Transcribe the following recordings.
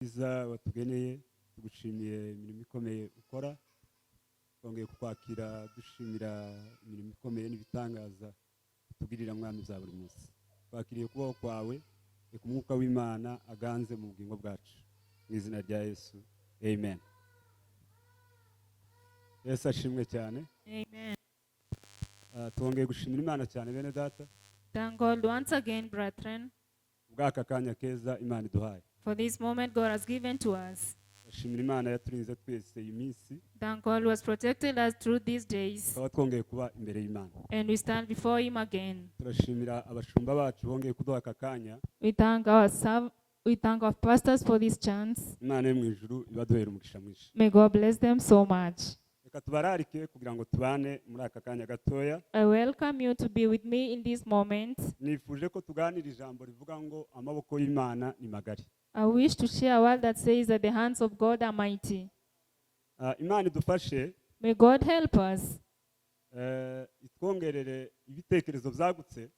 Bwiza watugeneye, tugushimiye imirimo ikomeye ukora. Twongeye kukwakira dushimira imirimo ikomeye n'ibitangaza utugirira, Mwami, bya buri munsi. Twakiriye kubaho kwawe. Reka umwuka w'Imana aganze mu bugingo bwacu, mu izina rya Yesu, amen. Yesu ashimwe cyane. Amen. Twongeye gushimira Imana cyane, bene data, Thank God once again, brethren, bw'aka kanya keza Imana iduhaye. For this moment God has given to us. Ndashimira Imana yaturinze twese iyi minsi, Thank God who has protected us through these days, tukaba twongeye kuba imbere y'Imana. And we stand before Him again. Turashimira abashumba bacu bongeye kuduha aka kanya. We thank our pastors for this chance. Imana yo mu ijuru ibaduhera umugisha mwinshi. May God bless them so much. Reka tubararike kugira ngo tubane muri aka kanya gatoya. I welcome you to be with me in this moment. Nifuje ko tuganira ijambo rivuga ngo amaboko y'Imana ni magari. I wish to share a word that says that the hands of God are mighty. Imana idufashe, May God help us itwongerere ibitekerezo byagutse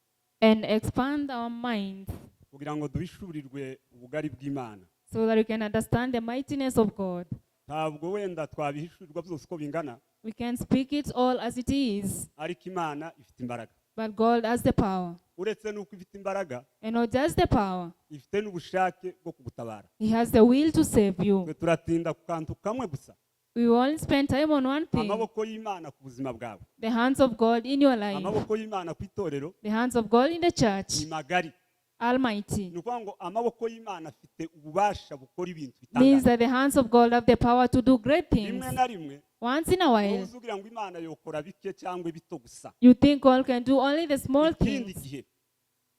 and expand our minds kugira ngo duhishurirwe ubugari bw'Imana. So that we can understand the mightiness of God. Ntabwo wenda twabihishurirwa byose uko bingana, We can speak it all as it is, ariko Imana ifite imbaraga. But God has the power. Uretse n'uko ifite imbaraga, And not just the power, ifite n'ubushake bwo kugutabara. He has the will to save you. Twe turatinda ku kantu kamwe gusa: We only spend time on one thing: amaboko y'Imana ku buzima bwawe, the hands of God in your life, amaboko y'Imana ku itorero the hands of God in the church, ni magari. Almighty. Ni ukuvuga ngo amaboko y'Imana afite ububasha bukora ibintu Means bitangaje. that the hands of God have the power to do great things. Rimwe na rimwe Once in a wowe while, uzi ugira ngo Imana yokora bike cyangwa bito gusa. You think God can do only the small Ikindi things. gihe,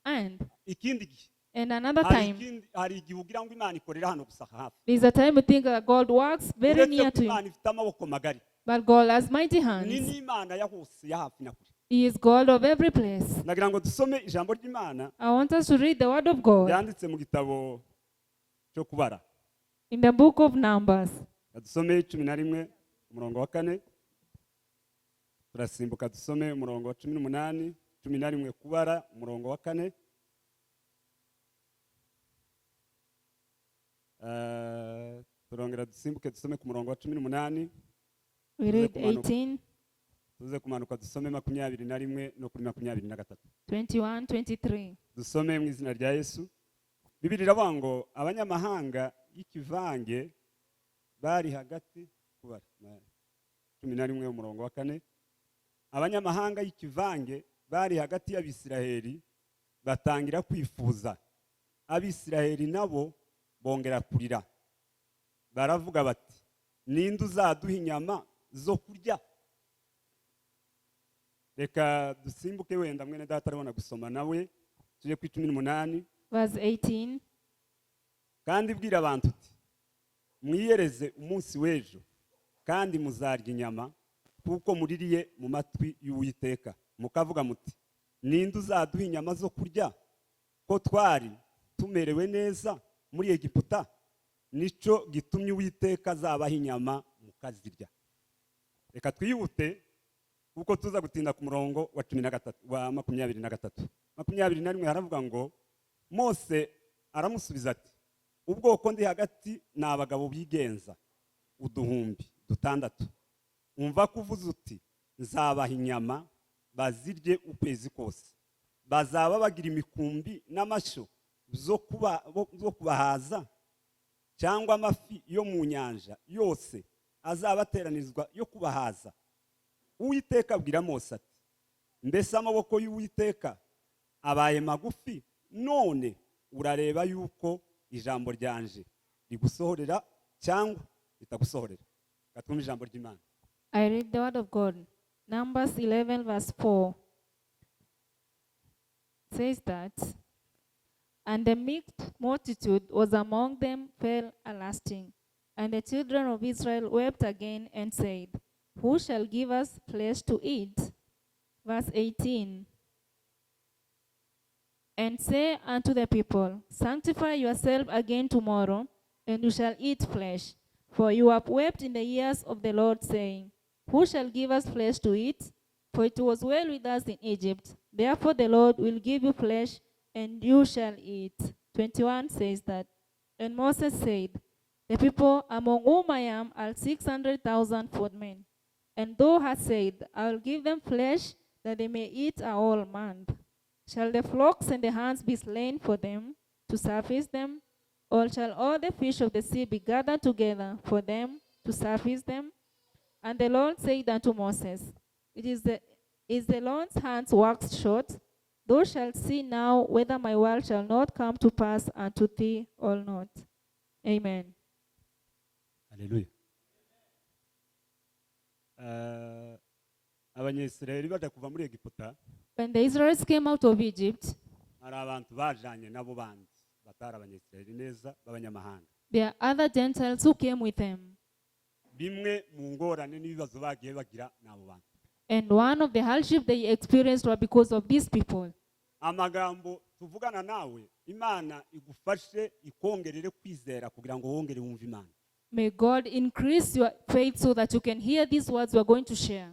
And ikindi gihe, and another hari time, hari igihe ugira ngo Imana ikorera hano gusa hafi. There's a time you think that God works very Uretse near ko to you. Imana ifite amaboko magari, But God has mighty ni hands. n'Imana ya hose, ya hafi na kure. He is God of every place. Ndagira ngo dusome ijambo ry'Imana I want us to read the word of God ryanditse mu gitabo cyo Kubara. In the book of Numbers. Dusome 11 umurongo wa 4, turasimbuka dusome umurongo wa 18. 11 Kubara, umurongo wa 4. Turongera dusimbuke dusome ku murongo wa 18. We read Kumanuka. 18, Tuze kumanuka dusome 21 no kuri 23. 21, 23. Dusome mu izina rya Yesu. Bibiri iravuga ngo abanyamahanga y'ikivange bari hagati, Kubara 11 umurongo wa 4, abanyamahanga y'ikivange bari hagati y'Abisiraheli batangira kwifuza. Abisiraheli nabo bongera kurira, baravuga bati: "Ninde uzaduha inyama zo kurya?" Reka dusimbuke, wenda mwene data arabona gusoma nawe, tujye ku 18. Verse 18. Kandi bwira abantu uti: "Mwiyereze umunsi w'ejo, kandi muzarya inyama, kuko muririye mu matwi y'Uwiteka mukavuga muti: 'Ninde uzaduha inyama zo kurya, ko twari tumerewe neza muri Egiputa?' Nicyo gitumye Uwiteka azabaha inyama mukazirya." Reka twihute kuko tuza gutinda ku murongo wa 13, wa 23. 21 haravuga ngo Mose aramusubiza ati: "Ubwoko ndi hagati ni abagabo bigenza 6000. Umva ko uvuze uti: 'Nzabaha inyama bazirye ukwezi kose.' Bazaba bagira imikumbi n'amashyo zo kubahaza, cyangwa amafi yo mu nyanja yose azabateranizwa yo kubahaza?" Uwiteka abwira Mose ati: "Mbese amaboko y'Uwiteka abaye magufi? None urareba yuko ijambo ryanje rigusohorera cyangwa ritagusohorera." Reka twumve ijambo ry'Imana. I read the word of God. Numbers 11, verse 4 says that, "And the mixed multitude was among them fell a lasting. And the children of Israel wept again and said, 'Who shall give us flesh to eat?'" Verse 18. "And say unto the people, 'Sanctify yourself again tomorrow, and you shall eat flesh. For you have wept in the ears of the Lord, saying, 'Who shall give us flesh to eat? For it was well with us in Egypt.' Therefore the Lord will give you flesh, and you shall eat." 21 says that, "And Moses said, The people among whom I am are 600,000 footmen. And thou hast said, I will give them flesh that they may eat a whole month. Shall the flocks and the herds be slain for them to suffice them? Or shall all the fish of the sea be gathered together for them to suffice them? And the Lord said unto Moses, It is the is the Lord's hand waxed short? Thou shalt see now whether my word shall not come to pass unto thee or not. Amen. Haleluya. Abanyisirayeli baja kuva muri Egiputa, When the Israelites came out of Egypt, hari abantu bajanye nabo bandi batari Abanyisirayeli neza b'abanyamahanga. There are other Gentiles who came with them. Bimwe mu ngorane n'ibibazo bagiye bagira n'abo bantu. And one of the hardship they experienced were because of these people. Amagambo tuvugana nawe, Imana igufashe ikongerere kwizera kugira ngo wongere wumve Imana. May God increase your faith so that you can hear these words we are going to share.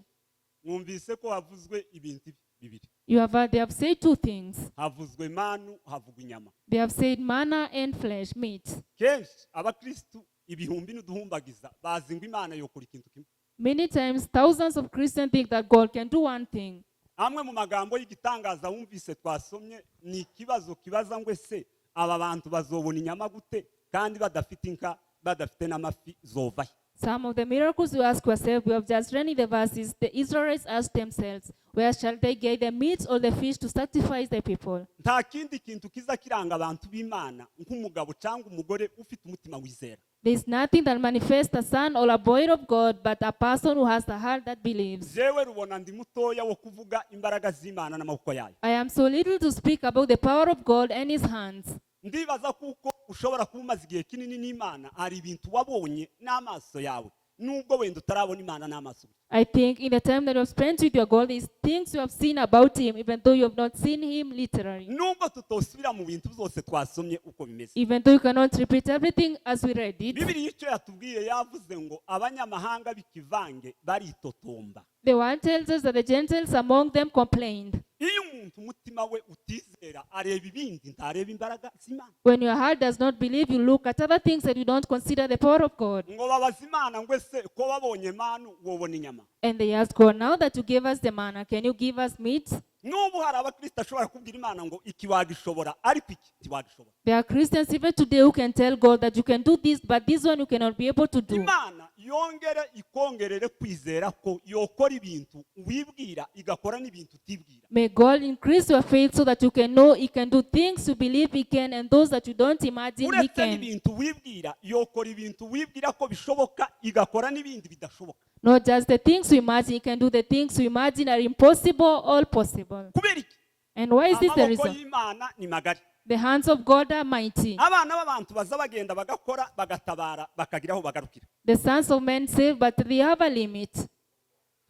Mwumvise ko havuzwe ibintu bibiri. You have heard, they have said two things. Havuzwe manu, havugwa inyama. They have said manna and flesh, meat. Kenshi abakristu ibihumbi n'uduhumbagiza bazi ngo Imana yokora ikintu kimwe. Many times, thousands of Christians think that God can do one thing. Amwe mu magambo y'igitangaza wumvise twasomye ni ikibazo kibaza ngo ese aba bantu bazobona inyama gute kandi badafite inka, badafite n'amafi, zovahe? Some of the miracles you ask yourself, we have just read in the verses, the Israelites asked themselves, where shall they get the meat or the fish to satisfy the people? Nta kindi kintu kiza kiranga abantu b'Imana nk'umugabo cyangwa umugore ufite umutima wizera. There is nothing that manifests a son or a boy of God but a person who has a heart that believes. Jewe rubona ndi mutoya wo kuvuga imbaraga z'Imana n'amaboko yayo. I am so little to speak about the power of God and his hands. Ndibaza kuko ushobora kuba umaze igihe kinini n'Imana, hari ibintu wabonye n'amaso yawe nubwo wenda utarabona Imana n'amaso. I think in the time that you have spent with your God, is things you have seen about him, even though you have not seen him literally. Nubwo tutosubira mu bintu byose twasomye uko bimeze, Even though you cannot repeat everything as we read it, Bibiriya icyo yatubwiye yavuze ngo abanyamahanga b'ikivange baritotomba. The one tells us that the Gentiles among them complained. Iyo umuntu umutima we utizera areba ibindi, ntareba imbaraga z'Imana. When your heart does not believe, you look at other things and you don't consider the power of God. Ngo babaza Imana ngo ese ko babonye manu wobona inyama? And they asked God, "Now that you gave us the manna, can you give us meat?" N'ubu hari abakristo ashobora kubwira Imana ngo iki wagishobora ariko iki ntiwagishobora. There are Christians even today who can tell God that you can do this, but this one you cannot be able to do. Imana yongere ikongerere kwizera ko yokora ibintu wibwira igakora n'ibintu utibwira. May God increase your faith so that you can know He can do things you believe He can and those that you don't imagine He Uretse can. N'ibintu wibwira, yokora ibintu wibwira ko bishoboka igakora n'ibindi bidashoboka. Not just the things you imagine, He can do the things you imagine are impossible, all possible. Kubera iki? And why is this the Amaboko reason? y'Imana ni magari. The hands of God are mighty. Abana b'abantu baza bagenda bagakora bagatabara bakagira aho bagarukira. The sons of men save, but they have a limit.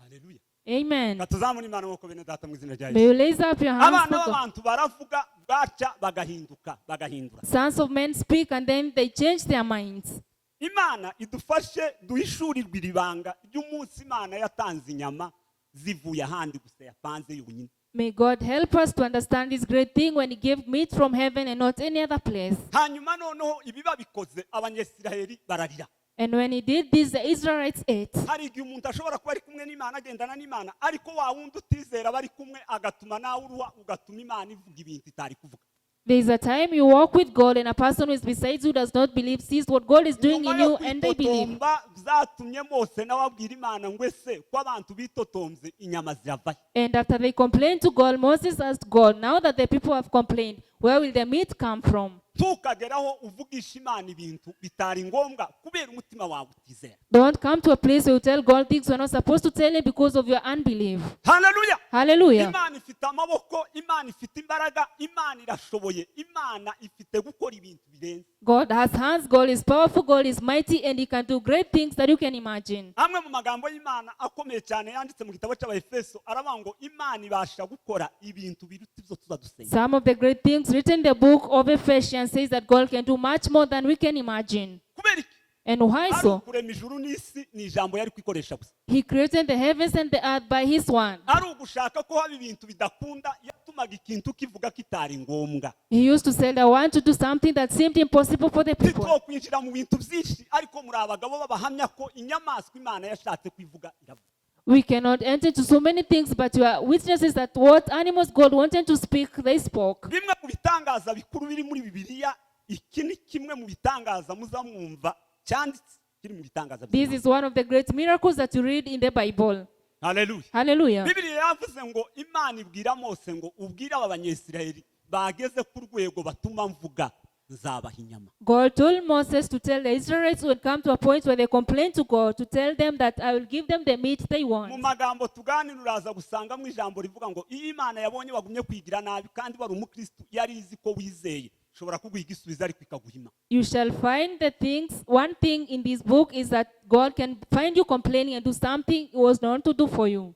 Haleluya. Amen. Katuzamura Imana nk'uko bene data mu izina rya May Yesu. you raise up your hands Abana for God. b'abantu baravuga bwaca bagahinduka bagahindura. Sons of men speak and then they change their minds. Imana idufashe duhishurirwe iri banga ry'umunsi Imana yatanze inyama zivuye ahandi gusa yapanze yonyine. May God help us to understand this great thing when He gave meat from heaven and not any other place. Hanyuma noneho ibi babikoze Abanyesiraheli bararira. And when He did this, the Israelites ate. Hari igihe umuntu ashobora kuba ari kumwe n'Imana agendana n'Imana ariko wa wundi utizera bari kumwe agatuma nawe uruha ugatuma Imana ivuga ibintu itari kuvuga. There is a time you walk with God and a person who is beside you does not believe, sees what God is doing Nyuma in yo you, and they believe. kwitotomba byatumye Mose nawe abwira Imana ngo ese ko abantu bitotombye inyama ziravahe? And after they complained to God, Moses asked God, "Now that the people have complained, where will the meat come from?" Ntukageraho uvugisha Imana ibintu bitari ngombwa kubera umutima wawe utizera. Don't come to a place where you tell God things you're not supposed to tell Him because of your unbelief. Haleluya. Hallelujah. Imana ifite amaboko, Imana ifite imbaraga, Imana irashoboye, Imana ifite gukora ibintu birenze. God has hands, God is powerful, God is mighty, and He can do great things that you can imagine. Amwe mu magambo y'Imana akomeye cyane yanditse mu gitabo cy'Abaefeso aravuga ngo Imana ibasha gukora ibintu biruta ibyo tuza dusenga. Some of the great things written in the book of Ephesians says that God can do much more than we can imagine. Kubera iki? And why Ari so? ukurema ijuru n'isi ni ijambo yari kwikoresha gusa. He created the heavens and the earth by His word. Ari ugushaka ko haba ibintu bidakunda. Yatumaga ikintu kivuga kitari ngombwa. He used to say, "I want to do something that seemed impossible for the people." Ntitwokwinjira mu bintu byinshi, ariko muri abagabo b'abahamya ko inyamaswa Imana yashatse kwivuga iravuga. We cannot enter into so many things, but you are witnesses that what animals God wanted to speak, they spoke. Bimwe mu bitangaza bikuru biri muri Bibiliya, iki ni kimwe mu bitangaza muzamwumva cyanditse kiri mu bitangaza This by'Imana. is one of the great miracles that you read in the Bible. Haleluya. Hallelujah. Bibiliya yavuze ngo Imana ibwira Mose ngo ubwire aba Banyesirayeli bageze ku rwego batuma mvuga, nzabaha inyama. God told Moses to tell the Israelites who had come to a point where they complained to God, to tell them that I will give them the meat they Mu want. magambo tuganira uraza gusangamo ijambo rivuga ngo iyo Imana yabonye bagumye kwigira nabi kandi wari umukristo, yari izi ko wizeye, ishobora kuguha igisubizo ariko ikaguhima. You shall find the things, one thing in this book is that God can find you complaining and do something He was known to do for you.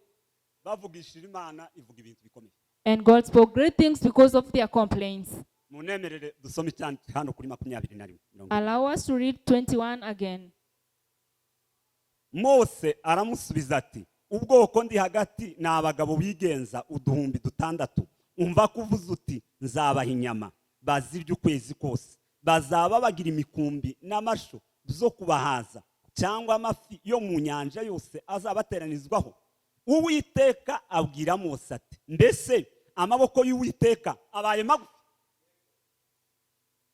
Bavugishije Imana ivuga ibintu bikomeye. And God spoke great things because of their complaints. Munemerere dusome icyanditse hano kuri 21. Allow us to read 21 again. Mose aramusubiza ati: "Ubwoko ndi hagati ni abagabo bigenza 6000. Umva ko uvuze uti: 'Nzabaha inyama bazirya ukwezi kose.' Bazaba bagira imikumbi n'amasho byo kubahaza, cyangwa amafi yo mu nyanja yose azabateranizwaho?" Uwiteka abwira Mose ati: "Mbese amaboko y'Uwiteka abaye magufi?"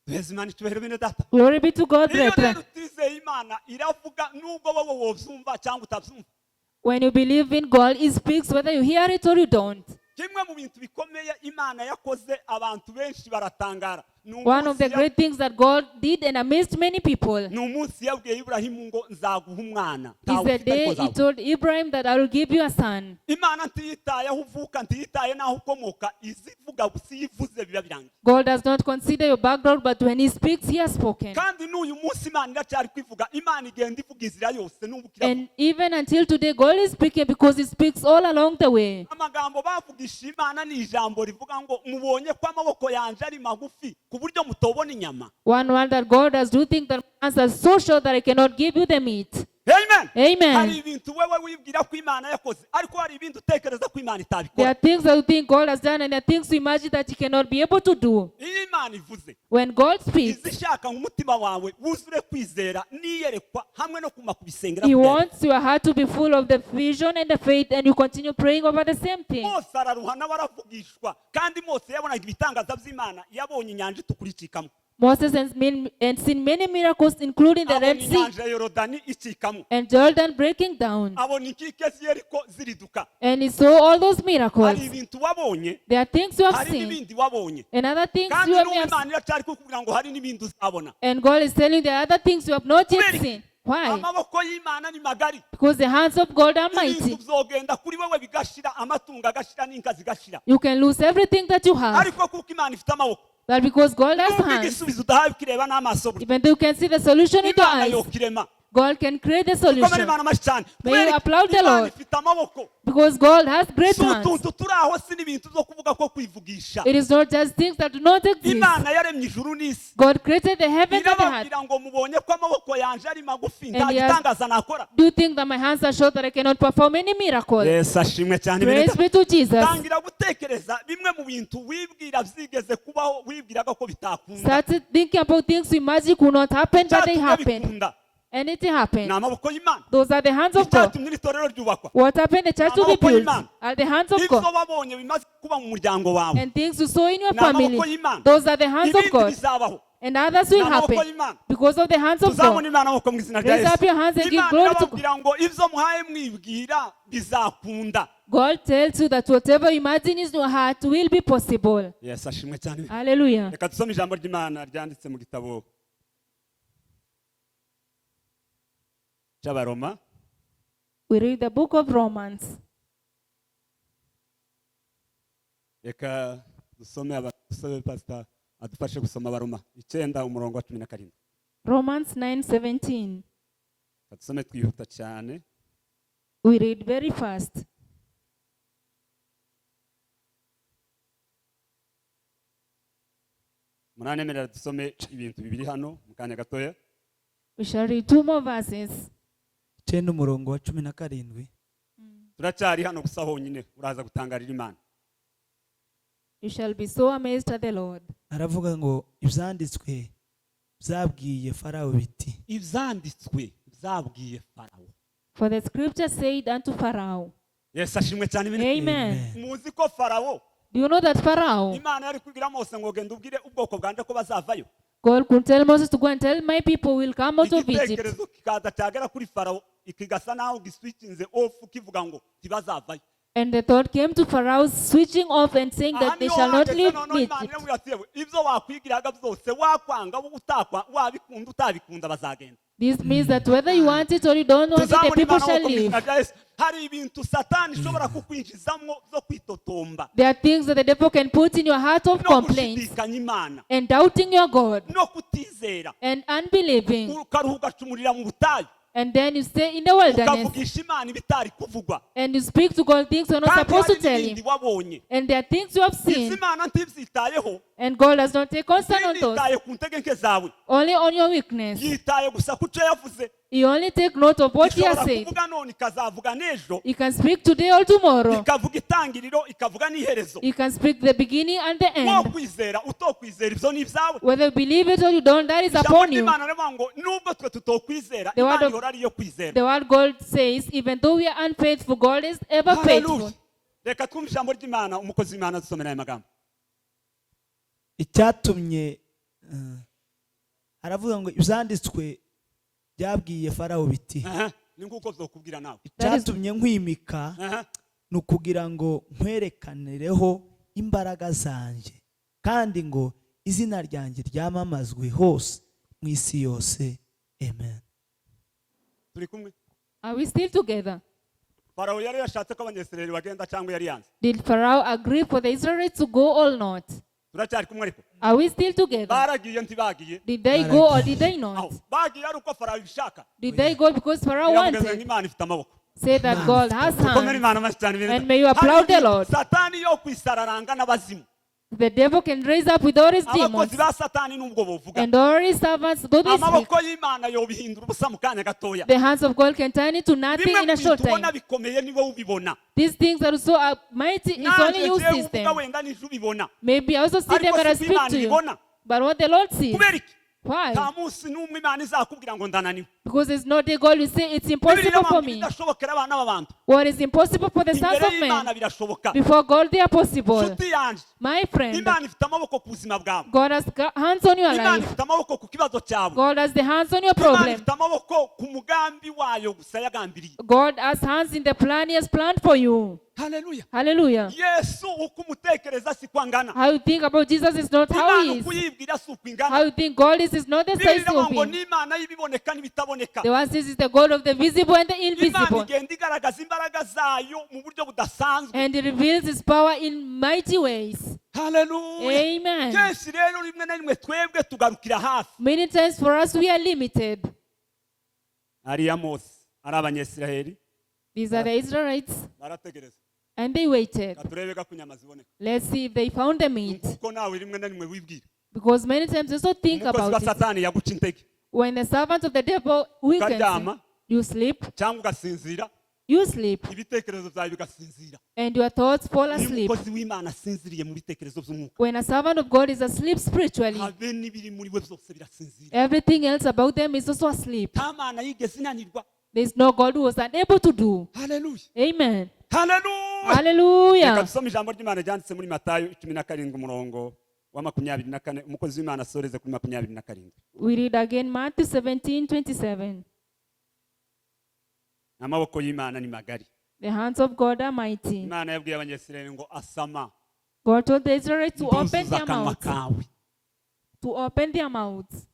Duheze Imana icyubahiro, bene data. Glory be to God, Iyo brethren. rero utizeye Imana iravuga nubwo wowe wobyumva cyangwa utabyumva. When you believe in God, He speaks whether you hear it or you don't. Kimwe mu bintu bikomeye Imana yakoze abantu benshi baratangara ni One of the umunsi ya- great things that God did and amazed many people ni umunsi yabwiye Iburahimu ngo nzaguha umwana. is Ntawe the ufite ariko day He nzaguha. told Ibrahim that I will give you a son. Imana ntiyitaye aho uvuka, ntiyitaye n'aho ukomoka, izivuga gusa. Iyo ivuze biba birangiye. God does not consider your background, but when He speaks, He has spoken. Kandi n'uyu munsi Imana iracyari kwivuga. Imana igenda ivuga inzira yose n'ubu iravuga. And even until today, God is speaking because He speaks all along the way. Amagambo bavugisha Imana ni ijambo rivuga ngo: "Mubonye ko amaboko yanjye ari magufi ku buryo mutobona inyama?" One word that God does, do you think that my hands are so short that I cannot give you the meat? Amen. Amen. Hari ibintu wewe wibwira ko Imana yakoze, ariko hari ibindi utekereza ko Imana There itabikora. are things that you think God has done, and there are things you imagine that He cannot be able to do. Iyo Imana ivuze, When God speaks, iza ishaka ngo umutima wawe wuzure kwizera n'iyerekwa hamwe no kuma kubisengera He kugenda. wants your heart to be full of the vision and the faith, and you continue praying over the same thing. Mose araruha nawe aravugishwa, kandi Mose yabonaga ibitangaza by'Imana. Yabonye inyanja itukura icikamo. Moses has seen many miracles, including the Abona Red Sea inyanja ya Yorodani icikamo. And Jordan breaking down. Abona inkike z'Yeriko ziriduka. And he saw all those Hari miracles. ibintu wabonye, There are things you have hari seen, n'ibindi wabonye, and other things kandi you have n'ubu not Imana iracyari kukubwira ngo hari n'ibindi uzabona. And God is telling you there are other things you have not yet Kubera iki? seen. Why? Amaboko y'Imana ni magari. Because the hands of God are Ibintu mighty. byogenda kuri wewe bigashira, amatungo agashira n'inka zigashira, You can lose everything that you have. ariko kuko Imana ifite amaboko, But because God has nubwo hands, igisubizo udahawe ukireba n'amaso burya, even though you can see the solution with your Imana eyes, yokirema. God can create the Komera solution. Imana amashyi cyane. May you Kubera iki? applaud the Imana Lord. ifite amaboko. Because God has great Si hands. utuntu turi aho, si n'ibintu byo kuvuga ko kwivugisha. It is not just things that do not exist. Imana yaremye ijuru n'isi. God created the heavens and the earth. Irababwira ngo: "Mubonye ko amaboko yanjye ari magufi, nta And he has- gitangaza nakora?" Do you think that my hands are short that I cannot perform any miracle? Yesu ashimwe cyane, bene Praise data. be to Jesus. Tangira gutekereza bimwe mu bintu wibwira byigeze kubaho, wibwiraga ko bitakunda. Started thinking about things you imagine could not happen, but they Icyatumye happened. bikunda And it ni happened. amaboko y'Imana. Those are the hands of God. Icyatumye iri torero ryubakwa, What happened? The church to be Amaboko built y'Imana. are the hands of Ibyo God. wabonye bimaze kuba mu muryango wawe, And things you saw in your ni amaboko family, y'Imana. those are the hands of Ibindi God. bizabaho, And others will ni amaboko happen y'Imana. because of the hands of Tuzamura God. Imana amaboko mu izina rya Raise up Yesu. your hands and give Imana glory to God. irababwira ngo ibyo muhaye mwibwira bizakunda. God tells you that whatever you imagine in your heart will be possible. Yesu ashimwe cyane. Hallelujah. Reka dusome ijambo ry'Imana ryanditse mu gitabo cy'Abaroma. We read the book of Romans. Reka dusome dusabe pasita adufashe gusoma Abaroma 9, umurongo wa 17. Romans 9:17. Reka dusome twihuta cyane. We read very fast. Munanemerera dusome ibintu bibiri hano mu kanya gatoya. We shall read two more verses. 9 umurongo wa 17. Turacyari hano gusa honyine, uraza gutangarira Imana. You shall be so amazed at the Lord. Aravuga ngo ibyanditswe byabwiye Farawo biti Ibyanditswe byabwiye Farawo. For the scripture said unto Pharaoh, Yesu ashimwe cyane ibintu. Amen. Muzi ko Farawo, Do you know that Pharaoh, Imana yari kubwira Mose ngo genda ubwire ubwoko bwanje ko bazavayo, God could tell Moses to go and tell my people will come out of Egypt. Igitekerezo kikaza cyagera kuri Farawo kigasa naho giswitchinze off, kivuga ngo ntibazavayo. And the thought came to Pharaoh, switching off and saying Aha that they niho shall not hageze leave noneho Imana Egypt. iramubwira ati, "Yewe, ibyo wakwigiraga byose, wakwanga utakwa, wabikunda utabikunda, bazagenda." This means that whether you want it or you don't want it, the Tuzamura people Imana shall amaboko mu leave. izina rya Yesu. Hari ibintu Satani ishobora kukwinjizamo byo kwitotomba There are things that the devil can put in your heart of no complaints gushidikanya Imana and doubting your God no kutizera, and unbelieving. Ukaruha ugacumurira mu butayu, And then you stay in the wilderness ukavugisha Imana ibitari kuvugwa, and you speak to God things you're not kandi supposed hari to tell n'ibindi Him. wabonye. And there are things you have Izi seen, Imana ntibyitayeho. and God does not take concern on those, Ntiyitaye ku ntege nke zawe, only on your weakness. yitaye gusa ku cyo yavuze. He only take note of what He has Ishobora said. kuvuga none, ikazavuga n'ejo, He can speak today or tomorrow. ikavuga itangiriro, ikavuga n'iherezo. He can speak the beginning and the end. Wokwizera utokwizera, ibyo ni ibyawe. Whether you believe it or you don't, that is Ijambo upon you. ry'Imana rivuga ngo nubwo twe tutokwizera, The word Imana of- ihora ari iyo kwizera. The word God says, even though we are unfaithful, God is ever faithful. Hallelujah. Reka twumve ijambo ry'Imana, umukozi w'Imana dusomera aya magambo. Icyatumye aravuga ngo ibyanditswe byabwiye Farawo biti Aha, ni nk'uko byokubwira nawe. Icyatumye nkwimika Aha. ni ukugira ngo nkwerekanireho imbaraga zanjye kandi ngo izina ryanjye ryamamazwe hose mu isi yose. Amen. Turi kumwe? Are we still together? Farawo yari yashatse ko Abanyesirayeli bagenda cyangwa yari yanze? Did Pharaoh agree for the Israelites to go or not? Turacyari kumwe ariko? Are we still together? Baragiye, ntibagiye? Did they go or did they Aho not? bagiye ari uko Farawo ibishaka? Did they go because Pharaoh Biramugeze ngo wanted? Imana ifite amaboko. Say that God has Komera hands. Imana amashyi cyane. And may you applaud the Lord. Satani yo kwisararanga n'abazimu, The devil can raise up with all his demons abakozi ba Satani nubwo bovuga, and all his servants, though they speak. amaboko y'Imana yobihindura ubusa mu kanya gatoya. The hands of God can turn it to nothing Bimwe in a mu short bintu ubona time. bikomeye niwe ubibona. These things are so mighty, it's Nanjye only you jewe sees uvuga them. wenda nije ubibona, Maybe I also see them ariko when I si ko speak Imana to you. ibibona. But what the Lord sees, Kubera iki? why? Nta munsi n'umwe Imana izakubwira ngo ndananiwe. Because it's not a God will say it's Bibiliya impossible iravuga for ngo me. ibidashobokera abana b'abantu, What is impossible for the sons imbere of y'Imana men, birashoboka. before God they are possible. Nshuti yanjye, My friend, Imana ifite amaboko ku buzima bwawe. God has got hands on your Imana life. ifite amaboko ku kibazo cyawe. God has the hands on your Imana problem. ifite amaboko ku mugambi wayo gusa yagambiriye. God has hands in the plan He has planned for you. Haleluya. Hallelujah. Yesu uko umutekereza siko angana. How you think about Jesus is not how Imana He is. uko uyibwira si uko ingana. How you think God is not the Bibiliya size iravuga of ngo Him. ni Imana y'ibiboneka n'ibitaboneka. The one says is the God of the visible and the Imana invisible. igenda igaragaza imbaraga zayo mu buryo budasanzwe. And He reveals His power in mighty ways. Haleluya. Amen. Kenshi rero rimwe na rimwe twebwe tugarukira hafi. Many times for us, we are limited. Ariya Mose ari Abanyesiraheli These are the Israelites, barategereza, and they waited. reka turebe ko inyama ziboneka. Let's see if they found the meat. Kuko nawe rimwe na rimwe wibwira, Because many times you also think umukozi wa about it. Satani yaguca intege, When the servant of the devil weakens ukaryama you, you sleep, cyangwa ugasinzira, you sleep, ibitekerezo byawe bigasinzira. And your thoughts fall Iyo asleep. umukozi w'Imana asinziriye mu bitekerezo by'umwuka, When a servant of God is asleep spiritually, habe n'ibiri muri we byose birasinzira. Everything else about them is also asleep. Nta Mana yigeze inanirwa. There is no God who was unable to do. Haleluya. Amen. Haleluya. Reka Hallelujah. dusome ijambo ry'Imana ryanditse muri Matayo 17 umurongo wa 24, umukozi w'Imana asoreze kuri 27. We read again Matthew 17:27. Amaboko y'Imana ni magari. The hands of God are mighty. Imana yabwiye Abanyesirayeli ngo asama, God told the Israelites to open nduzuza their akanwa mouths. kawe. To open their mouths.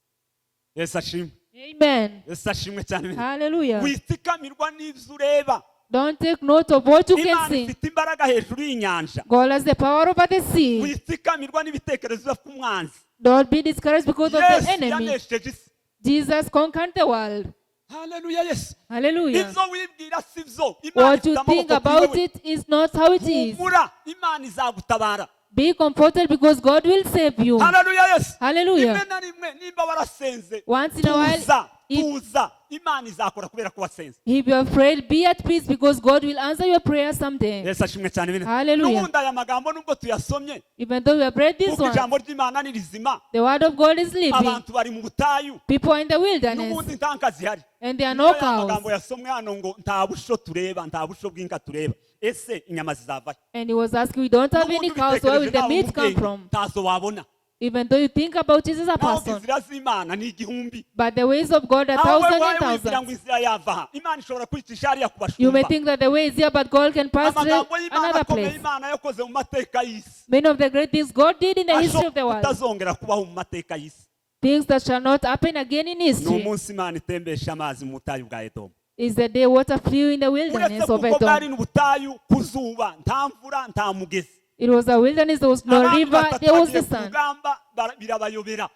Yesu ashimwe. Amen. Yesu ashimwe cyane. Hallelujah. Witsikamirwa n'ibyo ureba. Don't take note of what you can Imana see. ifite imbaraga hejuru y'inyanja. God has the power over the sea. Witsikamirwa n'ibitekerezo by'umwanzi. Don't be discouraged because of the Yesu enemy. yanesheje isi. Jesus conquered the world. Haleluya, Yesu. Hallelujah. Ibyo wibwira si byo. Imana What ifite you think amaboko kuri about wowe. it is not how it is. Humura, Imana izagutabara. Be comforted because God will save you. Haleluya, Yesu. Hallelujah. Rimwe na rimwe nimba warasenze, Once in a while, tuza. Tuza, Imana izakora kubera ko wasenze. If you are afraid, be at peace because God will answer your prayer someday. Yesu ashimwe cyane bene. Hallelujah. N'ubundi aya magambo nubwo tuyasomye, Even though we have read this kuko one, ijambo ry'Imana ni rizima. The word of God is living. Abantu bari mu butayu. People are in the wilderness N'ubundi nta nka zihari. And there are Niyo no ya cows. Magambo yasomwe hano ngo nta busho tureba, nta busho bw'inka tureba, ese inyama zizavahe? And he was asking, "We don't have any N'ubundi cows, where will ubitekereje the nawe meat come mu bwenge, from?" ntazo wabona. Even though you think about Jesus as a Naho person, inzira z'Imana ni igihumbi. But the ways of God are Aho thousand wowe and wibwira ngo thousands. Inzira yava aha, Imana ishobora kwicisha hariya ku You may bashumba. think that the way is here, but God can pass through Amagambo y'Imana another akomeye place. Imana yakoze mu mateka y'isi Many of the great things God did in the history of the ashobora world, kutazongera kubaho mu mateka y'isi, things that shall not happen again in ni history, umunsi Imana itembesha amazi mu butayu bwa Edomu. Is the day water flew in the Uretse wilderness of kuko bwari Edom. n'ubutayu ku zuba, nta mvura, nta mugezi. It was a wilderness, there was no Abandi river, batatu there was bagiye the ku sun. Rugamba birabayobera.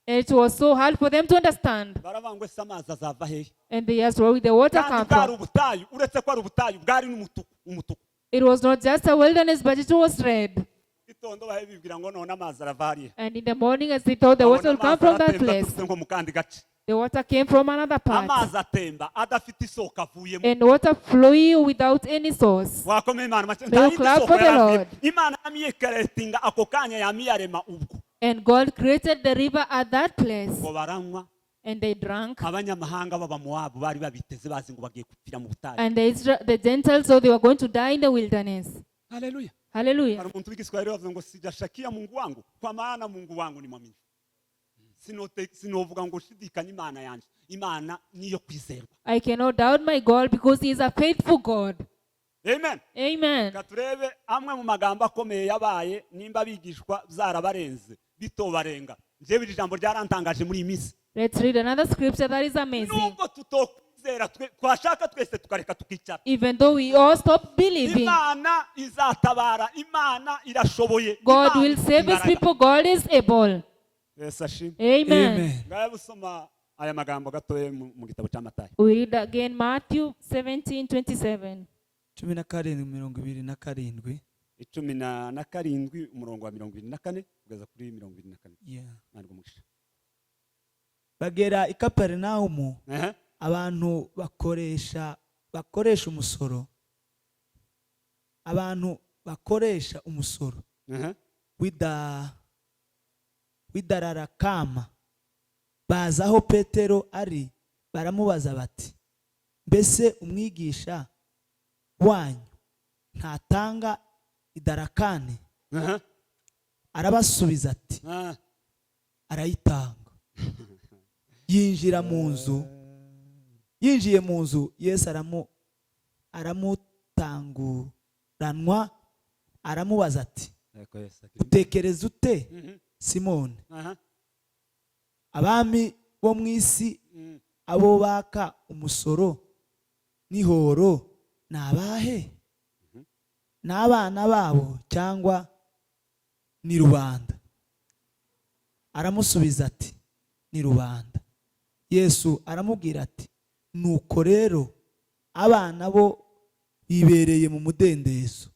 And it was so hard for them to understand. Baravuga ngo ese amazi azava hehe? And they asked, "Where will the water Kandi come bwari from?" ubutayu, uretse ko ari ubutayu bwari n'umutuku umutuku. It was not just a wilderness, but it was red. Gitondo bahe bibwira ngo none amazi arava hariya. And in the morning, as they thought the water will Babona come amazi from that aratemba place, aturutse nko mu kandi gace. The water came from another part. Amazi atemba adafite isoko avuyemo. And water flew without any source. Wakomeye Imana make. May Nta you yindi clap soko for the yari Lord. Imana yamiyekaretinga ako kanya yamiyarema ubwo. And God created the river at that place. Ngo baranywa. And they drank. Abanyamahanga b'Abamowabu bari babiteze bazi ngo bagiye gupfira mu butayu. And the Gentiles thought they were going to die in the wilderness. Haleluya. Hallelujah. Hari umuntu w'igiswahili wavuze ngo sijashakia Mungu wangu kwa maana Mungu wangu ni mwaminifu. Sinovuga ngo shidikanya Imana yanjye, Imana niyo kwizerwa. I cannot doubt my God because He is a faithful God. Amen. Amen. Reka turebe amwe mu magambo akomeye yabaye nimba abigishwa byarabarenze bitobarenga. Njyewe iri jambo ryarantangaje muri iyi minsi. Let's read another scripture that is amazing. Nubwo tutokwizera twashaka twese tukareka tukicara, Even though we all stop believing, Imana izatabara, Imana irashoboye. God Imana will ifite save His imbaraga. People. God is able. Yesu ashimwe. Amen. Amen. Ngaho busoma aya magambo gatoya mu gitabo cya Matayo. We read again Matthew 17:27. 17:27. 17 umurongo wa 24 kugeza kuri 24. Yeah. Ntabwo umugisha. Bagera i Kaperinawumu, Ehe. Abantu bakoresha umusoro, abantu bakoresha umusoro Ehe. W'idararakama baza aho Petero ari baramubaza bati mbese umwigisha wanyu ntatanga idarakani? Ehe. Arabasubiza ati Ah. arayitanga. Yinjira mu nzu, yinjiye mu nzu Yesu aramutanguranwa aramubaza ati Yego, Yesu akiri. Utekereza ute, Simoni? Aha. Abami bo mu isi abo baka umusoro n'ihoro ni abahe? Ni abana babo cyangwa ni rubanda? Aramusubiza ati ni rubanda. Yesu aramubwira ati nuko rero abana bo bibereye mu mudendezo,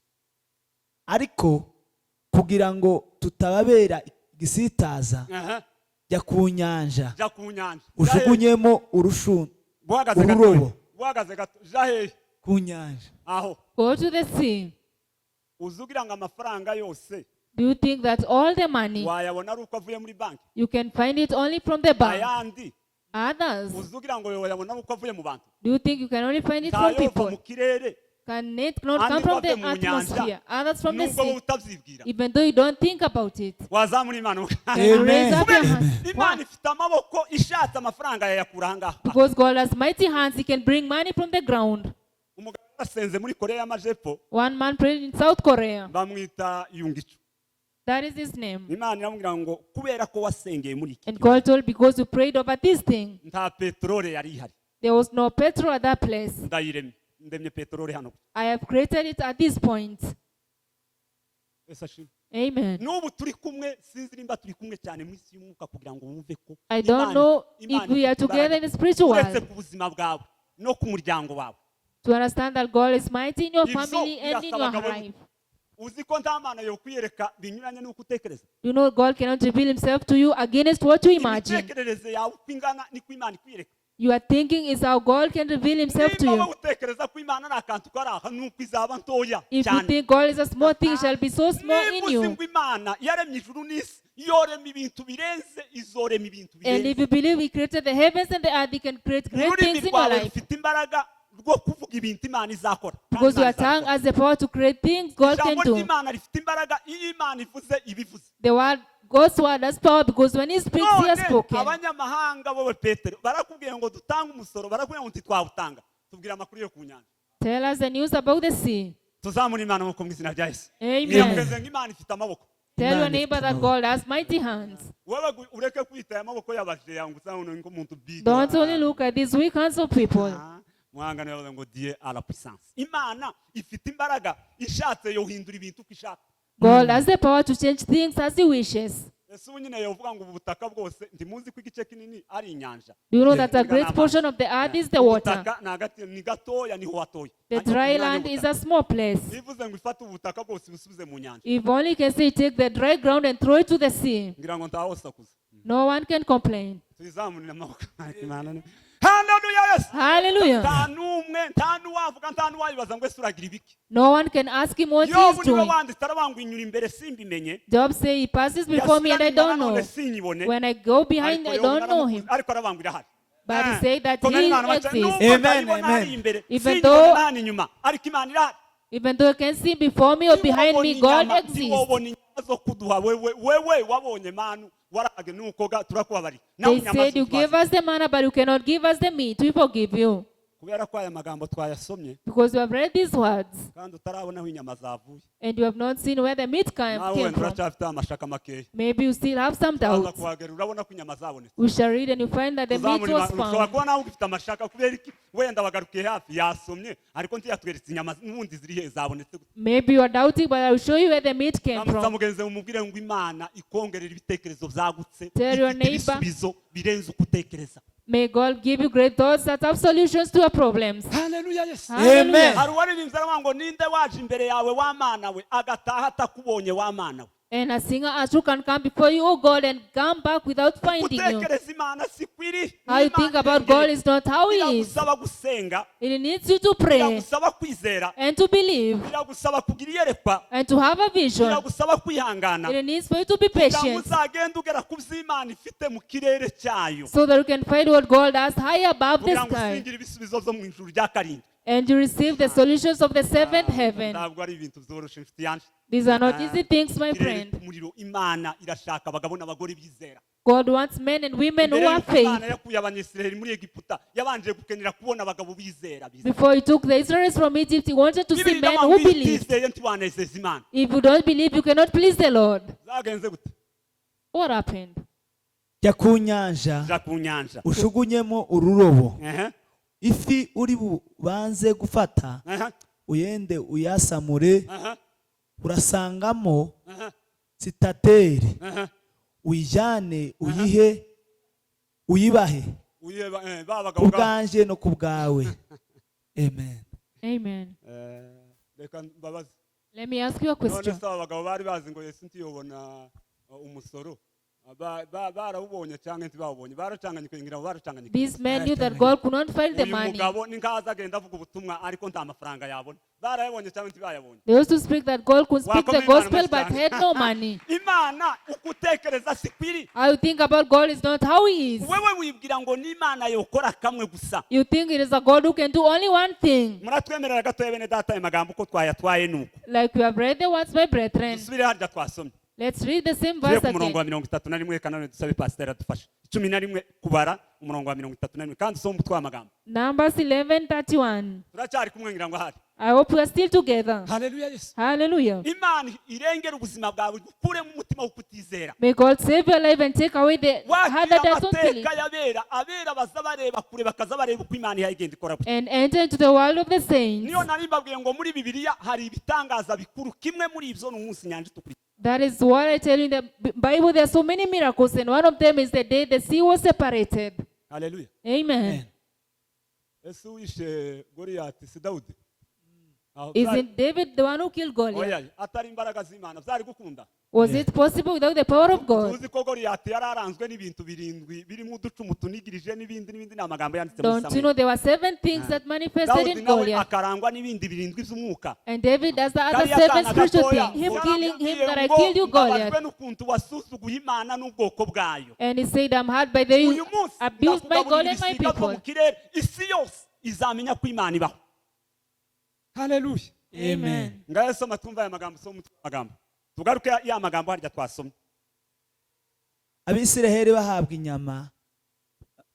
ariko kugira ngo tutababera igisitaza, Aha. jya ku nyanja, Jya ku nyanja. ujugunyemo Buhagaze gato. ururobo. Buhagaze gato. Ja hehe? Ku nyanja. Aho. Go to the sea. Uzi ugira ngo amafaranga yose Do you think that all the money wayabona ari uko avuye muri banki? You can find it only from the bank? Ayandi Others, uzi ugira ngo wayabona ari uko avuye mu bantu? Do you think you can only find it from Ntayova people? mu kirere. Can it not Andi come from the bave mu nyanja. atmosphere? Others from the Nubwo wowe sea, utabyibwira. Even though you don't think about it. Wazamura Imana. Can you raise Amen. up your hand? Imana ifite amaboko, ishatse amafaranga yayakura ahangaha. Because God has mighty hands, He can bring money from the ground. Umugabo yasenze muri Korea y'Amajepfo. One man prayed in South Korea. Bamwita Yungicu. That is his name. Imana iramubwira ngo kubera ko wasengeye muri iki And gihugu, God told, "Because you prayed over this thing," nta peteroli yari ihari, there was no petrol at that place. Ndayiremye, ndemye peteroli hano. I have created it at this point. Yesu ashimwe. Amen. N'ubu turi kumwe, sinzi nimba turi kumwe cyane mu isi y'umwuka kugira ngo wumve ko I don't know if Imana we are ifite together in imbaraga the spiritual uretse world ku buzima bwawe no ku muryango wawe. To understand that God is mighty in your Ibyo family and in birasaba your abagabo. Life. Uzi ko nta Mana yo kwiyereka binyuranye n'uko utekereza? You know, God cannot reveal Himself to you against what you imagine. Imitekerereze yawe uko ingana niko Imana ikwiyereka. You are thinking is how God can reveal himself to Niba you. wowe utekereza ko Imana ari akantu kari aha, nuko izaba ntoya If you cyane. think God is a small thing, it shall be so small Niba in uzi you. ngo Imana yaremye ijuru n'isi, yorema ibintu birenze, izorema ibintu And if birenze. you believe he created the heavens and the earth, he can create great Ururimi things in your rwawe life. rufite imbaraga rwo kuvuga ibintu Imana izakora. Kandi Because Imana your tongue izabikora. has the power to create things God can Ijambo do. ry'Imana rifite imbaraga, iyo Imana ivuze ibivuze. The word, God's word has power because when he speaks, he has None spoken. abanyamahanga wowe Petero barakubwiye ngo dutange umusoro, barakubwiye ngo ntitwawutanga, tubwira amakuru yo ku nyanja. Tell us the news about the sea. Tuzamura Imana amaboko mu izina rya Yesu. Amen. Mugeze ngo Imana ifite amaboko. Tell your Imana neighbor ifite that amaboko. God has mighty hands. Wowe ureke kwita aya maboko y'abajeya ngo usanga nk'umuntu big. Don't only look at these weak hands of people. Ah, muhangane bavuga ngo Dieu a la puissance. Imana ifite imbaraga, ishatse yohindura ibintu uko ishaka. God has the power to change things as he wishes. Ese ubu nyine yovuga ngo ubu butaka bwose, ntimuzi ko igice kinini ari inyanja? Do you know that a Burya great n'amazi. portion of the earth is the water? Ubutaka ni hagati, ni gatoya, niho hatoya. The Hanyuma dry ku mwanya land is w'ubutaka. a small place. Bivuze ngo ifate ubutaka bwose busubize mu nyanja. If only can say take the dry ground and throw it to the sea. Ngira ngo ntawosakuza. No one can complain. Tuzamurire amaboko. Imana ni Haleluya Yesu. Hallelujah. Nta n'umwe, nta n'uwavuga, nta n'uwayibaza ngo ese uragira ibiki. No one can ask him what he Yobu is niwe doing. wanditse aravuga ngo inyura imbere simbimenye. Job say he passes before me and I Yasubira don't inyuma nanone know. sinyibone. When I go behind, Ariko I Yobu don't know naramukunze, him. ariko aravuga ngo irahari. But he said that Komera he Imana baca, exists. nubwo Amen, ntayibona amen. hari imbere, Even sinyibone though- hano inyuma, ariko Imana irahari. Even though I can see before me or behind me, God Ntiwobona inyama, exists. ntiwobona inyama zo kuduha wewe, wewe wabonye manu warage nuko ga turakubabariye. Nawe They inyama said, You zitwaze. gave us the manna, but you cannot give us the meat. We forgive you. Kubera ko aya magambo twayasomye Because you have read these words kandi utarabona aho inyama zavuye, and you have not seen where the meat came, nawe came wenda from. uracyafite amashaka makeya. Maybe you still have some Uraza doubts. kuhagera urabona ko inyama zabonetse. We shall read and you find that the meat Tuzamura was Imana. Ushobora found. kuba nawe ugifite amashaka kubera iki wenda wagarukiye hafi yasomye ariko ntiyatweretse inyama n'ubundi ziri he zabonetse gute. Maybe you are doubting, but I will show you where the meat came Ramutsa from. mugenzi wawe umubwire ngo Imana ikongerera ibitekerezo byagutse, Tell your ifite neighbor. ibisubizo birenze uko utekereza. May God give you great thoughts that have solutions to your problems. Haleluya Yesu. Hallelujah. Hari uwaririmbye aravuga ngo ninde waje imbere yawe wa Mana we agataha atakubonye wa Mana we. And a singer asked, who can come before you, O God, and come back without finding you? Gutekereza Imana si kwiri. How you think about God is not how He is. Biragusaba gusenga, It needs you to pray biragusaba kwizera, and to believe biragusaba kugira iyerekwa, and to have a vision. biragusaba kwihangana, It needs for you to be kugira ngo patient uzagende ugera ku by'Imana ifite mu kirere cyayo, so that you can find what God has high above the kugira ngo sky usingire ibisubizo byo mu ijuru rya karindwi. and you receive the solutions of the seventh heaven. Ntabwo ari ibintu byoroshye inshuti yanjye. These are not easy things, my Ikirere friend. cy'umuriro, Imana irashaka abagabo n'abagore bizera. God wants men and women who Mbere have y'uko Imana faith. yakuye Abanyisiraheli muri Egiputa, yabanje gukenera kubona abagabo bizera bizera. Before he took the Israelites from Egypt, he wanted to see Bibiliya men iravuga who ngo iyo believed. utizeye ntiwanezeza Imana. If you don't believe, you cannot please the Lord. Zagenze gute? What happened? Jya ku nyanja Ja ku nyanja. ushugunyemo ururobo, Ehe, ifi uri bubanze gufata ehe, uyende uyasamure, ehe, urasangamo ehe, sitateri, ehe. uyijyane uyihe uyibahe Uyeba, ba bagabo ku bwa- bwanjye no ku bwawe. Amen. Amen. Reka mbabaze. Let me ask you a None question. se aba bagabo bari bazi ngo Yesu ntiyobona umusoro, barawubonye cyangwa ntibawubonye? Baracanganyike, ngira ngo baracanganyike. These men knew that God could not find the Uyu money. mugabo ni nkaza agenda avuga ubutumwa ariko nta mafaranga yabona. Barayabonye cyangwa ntibayabonye? They used to speak that God could speak the Wakomeye Imana gospel but cyane. had no money. Imana uko utekereza si kwiri. How you think about God is not how He is. Wewe wibwira ngo n'Imana yokora kamwe gusa. You think it is a God who can do only one thing. Muratwemerera gatoya bene data, aya magambo uko twayatwaye nuko Like we have read the words, my brethren. dusubire harya twasomye. Let's read the same Tujye verse ku murongo wa again. 31, kanone dusabe pasiteri adufashe 11 kubara umurongo wa 31, kandi usome umutwe w'amagambo. Numbers 11:31. Turacyari kumwe ngira ngo ahari. I hope we are still together. Haleluya Yesu. Hallelujah. Imana irengera ubuzima bwawe, ukuremo umutima wo kutizera. May God save your life and take away the heart Wakira that doesn't believe amateka y'abera, abera baza bareba kure, bakaza bareba uko Imana ihagenda ikora gutya. and enter into the world of the saints. Niyo nari mbabwiye ngo muri Bibiliya hari ibitangaza bikuru, kimwe muri ibyo ni umunsi inyanja itukura. That is what I tell you in the Bible. There are so many miracles, and one of them is the day the sea was separated. Haleluya. Amen. Ese uwishe Goliyati si Dawudi? Aho byari- Isn't David the one who killed Goliath? Oya, atari imbaraga z'Imana byari gukunda? Was it possible without the power of God? Tuzi ko Goliyati yari aranzwe n'ibintu birindwi birimo uducumu tunigirije n'ibindi n'ibindi, ni amagambo yanditse muri Don't you Samweli. know there were seven things that manifested Dawudi in nawe Goliath? akarangwa n'ibindi birindwi by'umwuka. And David does the other Kariya seven kana spiritual gatoya, thing, him killing him, yaramubwiye that I ngo, killed you, "Mbabajwe Goliath." n'ukuntu wasuzuguye Imana n'ubwoko bwayo. And he said, I'm hurt by the Uyu munsi abused by God ndakugaburira and my ibisiga byo mu people. kirere, isi yose izamenya ko Imana ibaho. Haleluya. Amen. Ngayo soma twumva aya magambo, soma umutwe w'amagambo, tugaruke ya magambo harya twasomye. Abisiraheli bahabwa inyama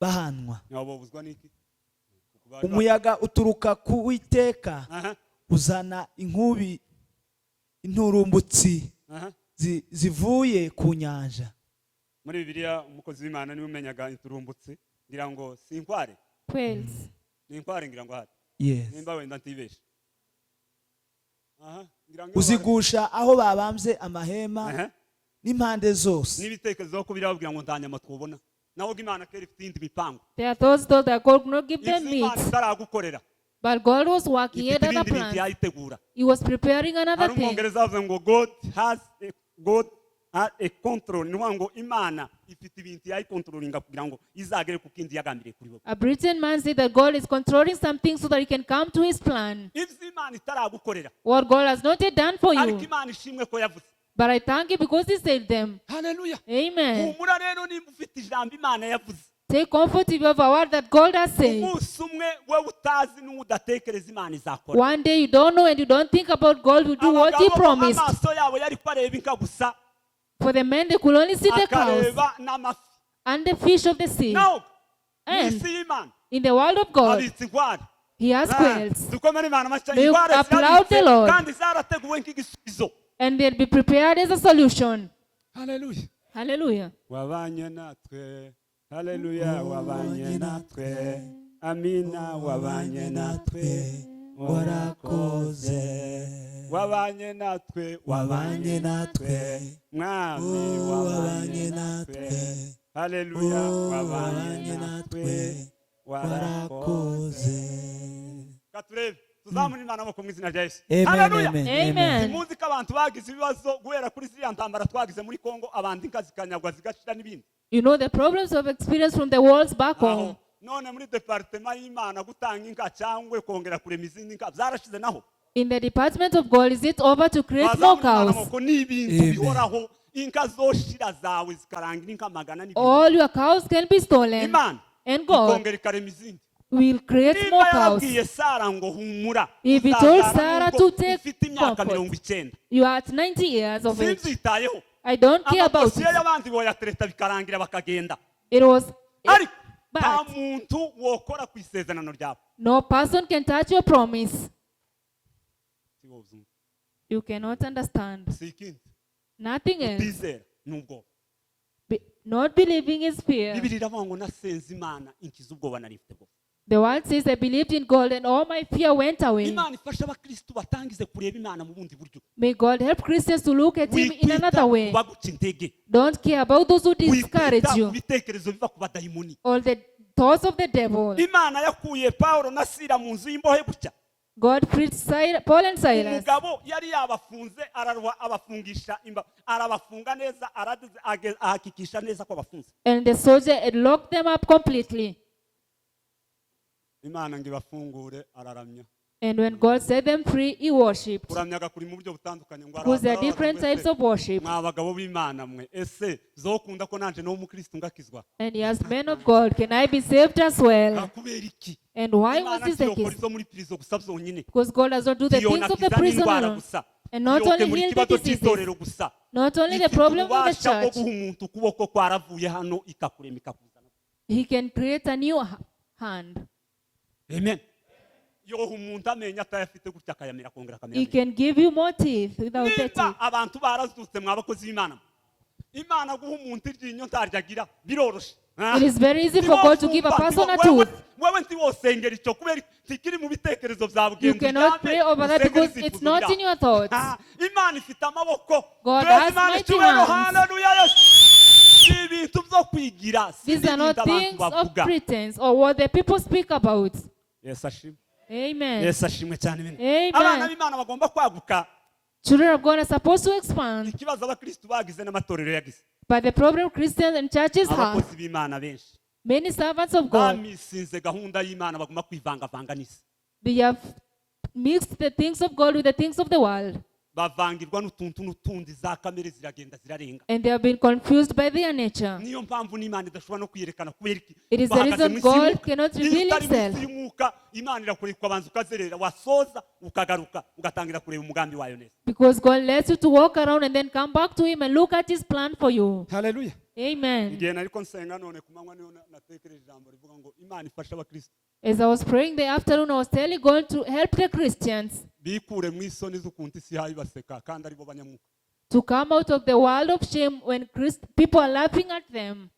bahanwa. Ntibabuzwa n'iki? Umuyaga uturuka ku Witeka uzana inkubi inturumbutsi zivuye ku nyanja. Muri Bibiliya, umukozi w'Imana niwe umenyaga inturumbutsi, ngira ngo si inkware? Quails. Ni inkware, ngira ngo hari Yes. nimba wenda ntibeshe. Aha, ngira ngo Uzigusha aho babambye amahema n'impande zose. N'ibitekerezo ko birababwira ngo nta nyama twubona, naho Imana kera ifite iyindi mipango. Their thoughts thought that God could not give them Ibyo Imana meat. itaragukorera, But God was working ifite yet other ibindi bintu plans. yayitegura. He was preparing another Hari thing. umwongereza avuze ngo God has a control, ni ukuvuga ngo Imana ifite ibintu yayikontrolinga kugira ngo izagere ku kindi yagambiriye kuri wowe. A Britain man said that God is controlling something so that he can come to his plan. Ibyo Imana itaragukorera, What God has not yet done for ariko you. Imana ishimwe ko yavuze. But I thank you because he saved them. Haleluya. Amen. Humura rero nimba ufite ijambo Imana yavuze. Take comfort if you have a word that God has said. Umunsi umwe we utazi n'uwo udatekereza, Imana izakora. One day you don't know and you don't think about God will do what he Abagabo bo promised. amaso yabo yari ko areba inka gusa, For the men, they could only see the cows akareba n'amafi. And the fish of the sea. Naho mu And isi y'Imana in the world of God, abitse inkware. he has quails. Dukomere Imana amashyi. May you Inkware applaud the zirabitse Lord. kandi zarateguwe nk'igisubizo. And they'll be prepared as a solution. Haleluya. Hallelujah. Wabanye natwe, haleluya, wabanye natwe, amina, wabanye natwe, Warakoze. Wabanye natwe, Wabanye natwe. Mwami, Oh, wabanye wabanye natwe, natwe. haleluya, Oh, wabanye wabanye natwe, natwe. warakoze. Warakoze. Reka turebe, tuzamure Imana amaboko mu izina rya Yesu. Amen. Haleluya. Amen. Amen. Muzi ko abantu bagize ibibazo guhera kuri ziriya ntambara twagize muri Kongo, abantu inka zikanyagwa zigashira n'ibindi. You know the problems of experience from the world's back Aho home. none muri département y'Imana, gutanga inka cyangwa kongera kurema izindi nka byarashize naho? In the department of God, is it over to create more Bazamura Imana cows? amaboko, ni ibintu Amen. bihoraho, inka zoshira zawe zikarangira inka magana n'ibindi. All your cows can be stolen. Imana And God ikongera ikarema izindi. will create Niba more cows. yarabwiye Sara ngo humura, If he told uzabyara Sarah nubwo to take ufite imyaka comfort, 90, you are at 90 years of age. simbyitayeho. I don't care about Amadosiye it. y'abandi boyatereta bikarangira bakagenda, It was, ariko nta but muntu wokora ku isezerano ryawe. No person can touch your promise. You cannot understand. Si ikindi, Nothing else. utizera ni ubwoba. Not believing is fear. Bibiri iravuga ngo nasenze Imana inkiza ubwoba nari mfite bwose. The word says, I believed in God and all my fear went away. Imana ifasha abakristu batangize kureba Imana mu bundi buryo. May God help Christians to look at Him in Wikwita another way. ku baguca intege. Don't care about those who discourage Wikwita ku you bitekerezo biva ku badayimoni. or the thoughts of the devil. Imana yakuye Pawulo na Sira mu nzu y'imbohe gutya. God freed Paul and Silas. Umugabo yari yabafunze, ararwa abafungisha arabafunga neza, ahakikisha neza ko abafunze. And the soldier had locked them up completely. Imana ngo ibafungure, araramya. And when God set them free, he worshipped. Kuramyaga kuri mu buryo butandukanye ngo Because there are araza, different aravuga, types of worship. Mwa bagabo b'Imana mwe, ese zokunda ko nanje n'uwo mukristo ngakizwa? And he asked, Men of God, can I be saved as well? Kubera iki? And why was Imana this the ntiyokora case? izo muri prison gusa byonyine. Because God does not do the things of the Ntiyonakiza prison n'indwara alone. gusa, And not only ntiyokemura heal the ikibazo diseases, cy'itorero gusa, not only the ifite problem of the ububasha bwo church. guha umuntu ukuboko kwaravuye hano, ikakurema, ikakuzana. He can create a new hand. Amen. Yoha umuntu amenyo atayafite gutya, akayamera, akongera akamera He amenyo. can give you more teeth without the Nimba teeth. abantu barazutse, mwa bakozi b'Imana, Imana guha umuntu iryinyo ntaryo agira biroroshe. Ah. It is very easy for God to give a person a tooth. Wewe ntiwosengera icyo kubera ntikiri mu bitekerezo byawe. You cannot pray over that because it's not in your thoughts. Imana ifite amaboko. God Praise has Imana mighty icyubahiro. hands. Haleluya, Yesu. Si ibintu byo kwigira, si These are not n'ibintu abantu things of bavuga. pretense or what the people speak about. Yesu ashimwe. Amen. Yesu ashimwe cyane bene. Amen. Abana b'Imana bagomba kwaguka. Children of God are supposed to expand. Ikibazo abakristu bagize n'amatorero yagize, But the problem Christians and churches have, abakozi b'Imana benshi many servants of God, bamisinze gahunda y'Imana, baguma kwivangavanga n'isi. They have mixed the things of God with the things of the world. Bavangirwa n'utuntu n'utundi, za kamere ziragenda zirarenga. And they have been confused by their nature. Niyo mpamvu n'Imana idashobora no kwiyerekana. Kubera iki? It is the Bahagaze reason mu isi God y'umwuka. cannot Iyo reveal utari mu isi himself. y'umwuka, Imana irakureka ukabanza ukazerera, wasoza ukagaruka ugatangira kureba umugambi wayo neza. Because God lets you to walk around and then come back to Him and look at His plan for you. Haleluya. Amen. Igihe nariko nsenga none ku manywa, niho natekereje ijambo rivuga ngo Imana ifashe abakristo As I was praying the afternoon, I was telling God to help the Christians bikure mu isoni z'ukuntu isi ihaye ibaseka kandi aribo banyamwuka. To come out of the world of shame when people are laughing at them.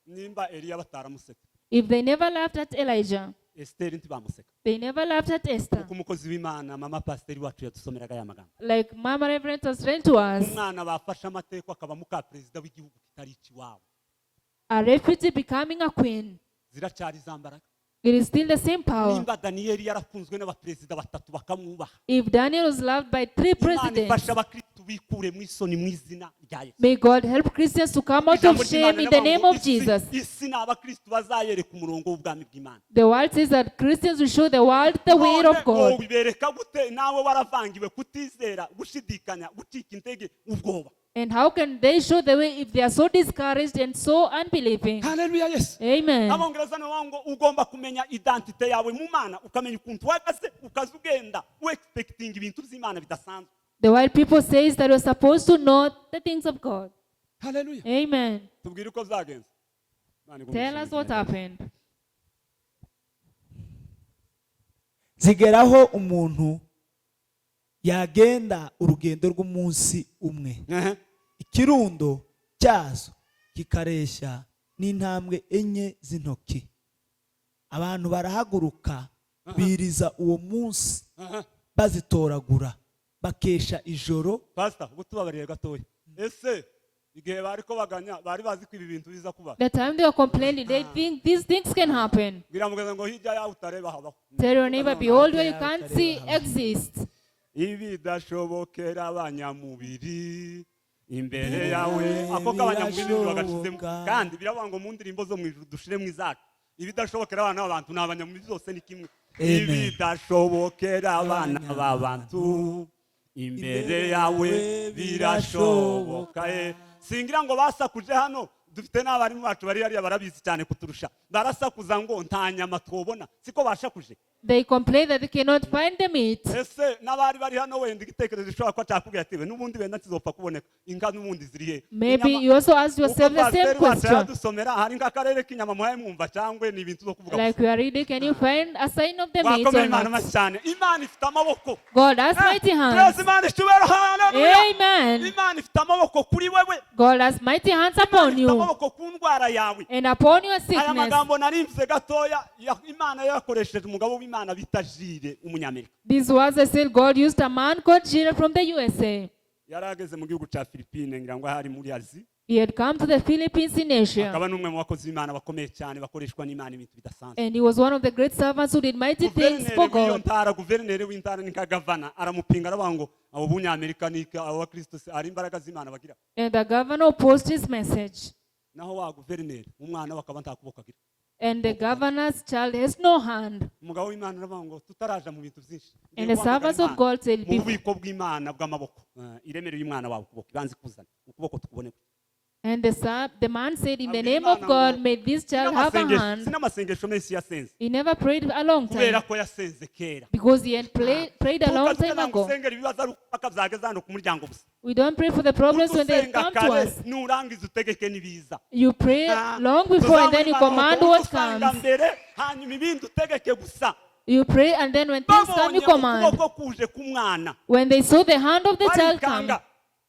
Nimba Eliya bataramuseka, If they never laughed at Elijah, Esiteri ntibamuseka. they never laughed at Esther. Kuko umukozi w'Imana mama pasiteri wacu yadusomeraga aya magambo, Like Mama Reverend has read to us, umwana bafashe amateka akaba muka perezida w'igihugu kitari ikiwabo, a refugee becoming a queen. Ziracyari za mbaraga. It is still the same power. Nimba Daniyeli yarakunzwe n'abaperezida batatu bakamwubaha, If Daniel was loved by three Imana presidents, ifasha abakristu bikure mu isoni mu izina rya Yesu. May God help Christians to come out of Ijambo shame ry'Imana in the riravuga name ngo of isi- Jesus. Isi ni abakristu bazayereka umurongo w'ubwami bw'Imana. The world says that Christians will show the world the way None of God. wobibereka gute nawe waravangiwe kutizera, gushidikanya, gucika intege, ubwoba? And how can they show the way if they are so discouraged and so unbelieving? Haleluya, Yesu. Amen. Abongereza ni ngo ugomba kumenya identité yawe mu Mana, ukamenya ukuntu uhagaze, ukaza ugenda wexpecting ibintu by'Imana bidasanzwe. The white people says that we're supposed to know the things of God. Haleluya. Amen. Tubwire uko byagenze. Imana iguhe Tell umugisha. us what happened. Zigeraho umuntu yagenda urugendo rw'umunsi umwe, ikirundo cyazo kikareshya n'intambwe enye z'intoki. Abantu barahaguruka biriza uwo munsi bazitoragura, bakesha ijoro. Pastor, ubu tubabariye gatoya. Ese igihe bari ko baganya bari bazi ko ibi bintu biza kuba? The time they were complaining, they think these things can happen. Bwira mugenzi ngo hirya yawe utareba habaho. Tell your neighbor, behold, where you can't see exists. Ibidashobokera abanyamubiri imbere yawe, ako k'abanyamubiri bagashizemo, kandi biravuga ngo mu ndirimbo zo mu ijuru dushiremo izacu. Ibidashobokera abana b'abantu ni abanyamubiri, zose ni kimwe. Amen. Ibidashobokera abana b'abantu imbere yawe birashoboka. Ye singira ngo basakuje hano, dufite n'abarimu bacu bari hariya barabizi cyane kuturusha, barasakuza ngo nta nyama twobona, siko bashakuje? They complain that they cannot find the meat. Ese n'abari bari hano wenda igitekerezo gishobora kuba cyakubwira ati n'ubundi wenda ntizopfa kuboneka, inka n'ubundi ziri he? Maybe Inyama- you also ask yourself Uko the same pasiteri wacu question. yadusomera, hari nk'akarere k'inyama muhaye mwumva cyangwa ni ibintu zo kuvuga Like gusa? we are reading, can you find a sign of the meat Wakomeye or Imana not? amashyi cyane. Imana ifite amaboko. God has mighty hands. Twese Imana ishobora. Haleluya. Amen. Imana ifite amaboko kuri wewe. God has mighty hands Imana upon ifite you amaboko ku ndwara yawe. And upon your Aya sickness. magambo narimvuze gatoya Imana yakoresheje umugabo w'Imana bita Jire, umunyamerika. These words I said, God used a man called Jira from the USA. Yari ageze mu gihugu cya Philippine, ngira ngo ahari muri Azi. He had come to the Philippines in Asia. Akaba n'umwe mu bakozi b'Imana bakomeye cyane, bakoreshwa n'Imana ibintu bidasanzwe. And he was one of the great servants who did mighty things Guverineri for w'iyo God. ntara, guverineri w'intara ni nka gavana, aramupinga, aravuga ngo abo bunyamerika ni abo bakristo se hari imbaraga z'Imana bagira? And the governor opposed his message. Naho wa guverineri umwana we akaba nta kuboko agira. And the governor's child has no hand. Umugabo w'Imana aravuga ngo tutaraja mu bintu byinshi, ngiye And the guhamagara servants of Imana God said, mu bubiko bw'Imana bw'amaboko. Iremereye umwana wawe ukuboko, ibanze ikuzane ukuboko tukubone. And the man said, in the Abwira name of Imana God, ngo may this child have a hand. Sinamasengesho menshi yasenze, He never prayed a long time kubera ko yasenze kera. because he had prayed a long time Tukaza ngo ago. usengera ibibazo ari uko byageze hano ku muryango gusa. We don't pray for the problems when they Usenga come to kare, us. nurangiza utegeke n'ibiza. You pray long before and then you command what usenga comes. mbere, hanyuma ibindi utegeke gusa. You pray and then when things come, Babonye you command. ukuboko kuje k'umwana, When they saw the hand of the child come, barikanga,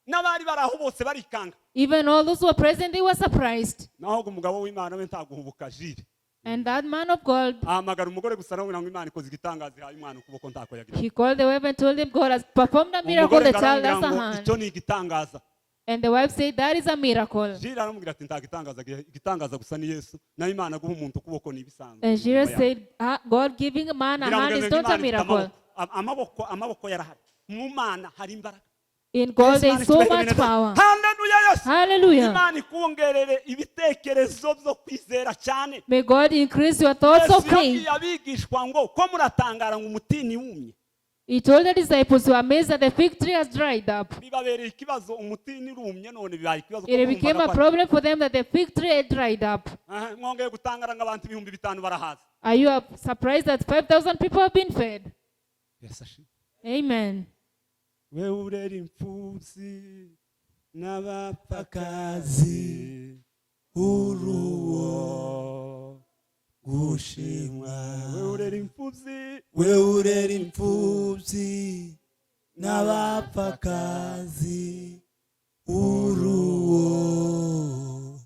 n'abari bari aho bose barikanga. Even all those who were present, they were surprised. Naho umugabo w'Imana we ntaguhubuka Jire And that man of God, ahamagara umugore gusa aramubwira ngo Imana ikoze igitangaza, ihaye umwana ukuboko ntako yagira. He called the wife and told him, God has performed a miracle, Umugore the child has aramubwira a ngo hand. icyo ni igitangaza. And the wife said, that is a miracle. Jire aramubwira ati nta gitangaza, igitangaza gusa ni Yesu, naho Imana guha umuntu ukuboko ni ibisanzwe. And Jira said, "Ah, God giving a man a hand is not a miracle." Amaboko, amaboko yarahari. Mu Mana hari imbaraga. In God there is so much power. Haleluya, Yesu. Hallelujah. Imana ikongerere ibitekerezo byo kwizera cyane. May God increase your thoughts Yesu of faith. yabwiye abigishwa ngo ko muratangara ngo umutini wumye. He told the disciples who were amazed that the fig tree has dried up. Bibabereye ikibazo, umutini urumye, none bibaye ikibazo ko It became bumvaga a ko- problem for them that the fig tree had dried up. Aha, mwongeye gutangara ngo abantu 5000 barahaza. Are you surprised that 5,000 people have been fed? Yesu ashimwe. Amen. Wewe urera imfubyi n'abapfakazi, Uruwo gushimwa. Wewe urera imfubyi, We urera imfubyi n'abapfakazi, uruwo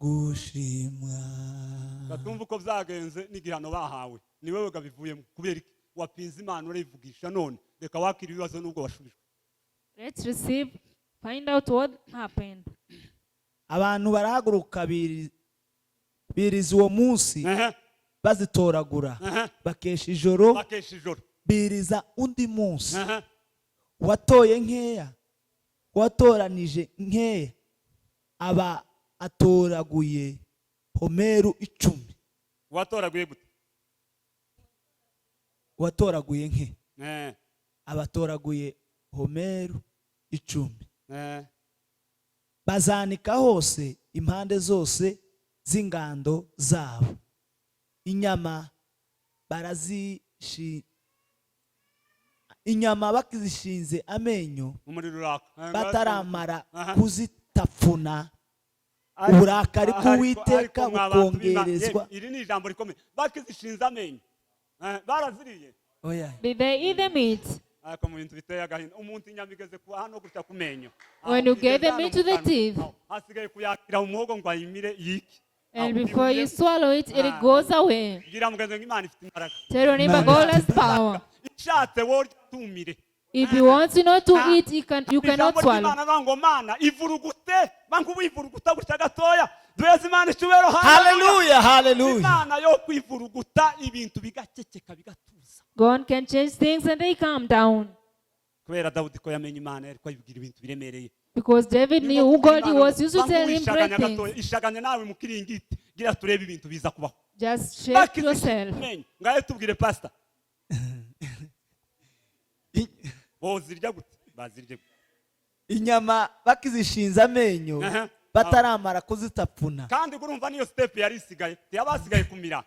gushimwa. Batumva uko byagenze n'igihano bahawe. Ni wewe gabivuyemo kubera iki wapinze Imana urayivugisha? None reka wakira ibibazo nubwo washubijwe. Let's receive, find out what happened. Abantu barahaguruka biriza uwo munsi, bazitoragura, bakesha ijoro, Bakesha ijoro. biriza undi munsi. Uwatoye nkeya, uwatoranije nkeya, aba atoraguye homeru 10. Watoraguye gute? Uwatoraguye nke aba atoraguye homeru 10. Bazanika hose impande zose z'ingando zabo inyama, inyama bakizishinze amenyo, Umuriro uraka. Bataramara kuzitapfuna, uburakari bw'Uwiteka Ariko mwa bantu b'Imana, bukongerezwa. ye, iri ni ijambo rikomeye. Bakizishinze amenyo, baraziriye? Oya. Did they eat the meat? Ariko mu bintu biteye agahinda, umuntu inyama igeze kuba hano gutya ku menyo. When you get Igeze the hano meat mu to the kanwa. teeth. Aho, hasigaye kuyakira mu muhogo ngo ayimire yike. And Aho, before you bivuyemo. swallow it, it goes away. Bwira mugenzi ngo Imana ifite imbaraga. Tell your neighbor, Imana God has power. Ishatse worya tumire. If you want to not to eat, you cannot Ijambo swallow. ry'Imana rivuga ngo Mana ivurugute, bangu wivuruguta gutya gatoya, duheze Imana icyubahiro. Haleluya, haleluya. Imana yo kwivuruguta ibintu bigaceceka, bigatuza. God can change things and they calm down. Kubera Dawudi ko yamenye Imana, ariko ayibwira ibintu biremereye. Because David knew who God he was, used to tell him great things. Ishaganya nawe mu kiringiti, gira turebe ibintu biza kubaho. Just shake yourself. Amenyo. Ngayo tubwire, pastor, bozirya gute? Bazirye gute? Inyama bakizishinze amenyo, bataramara kuzitapfuna. Kandi urumva niyo step yari isigaye, ntiyabasigaye kumira.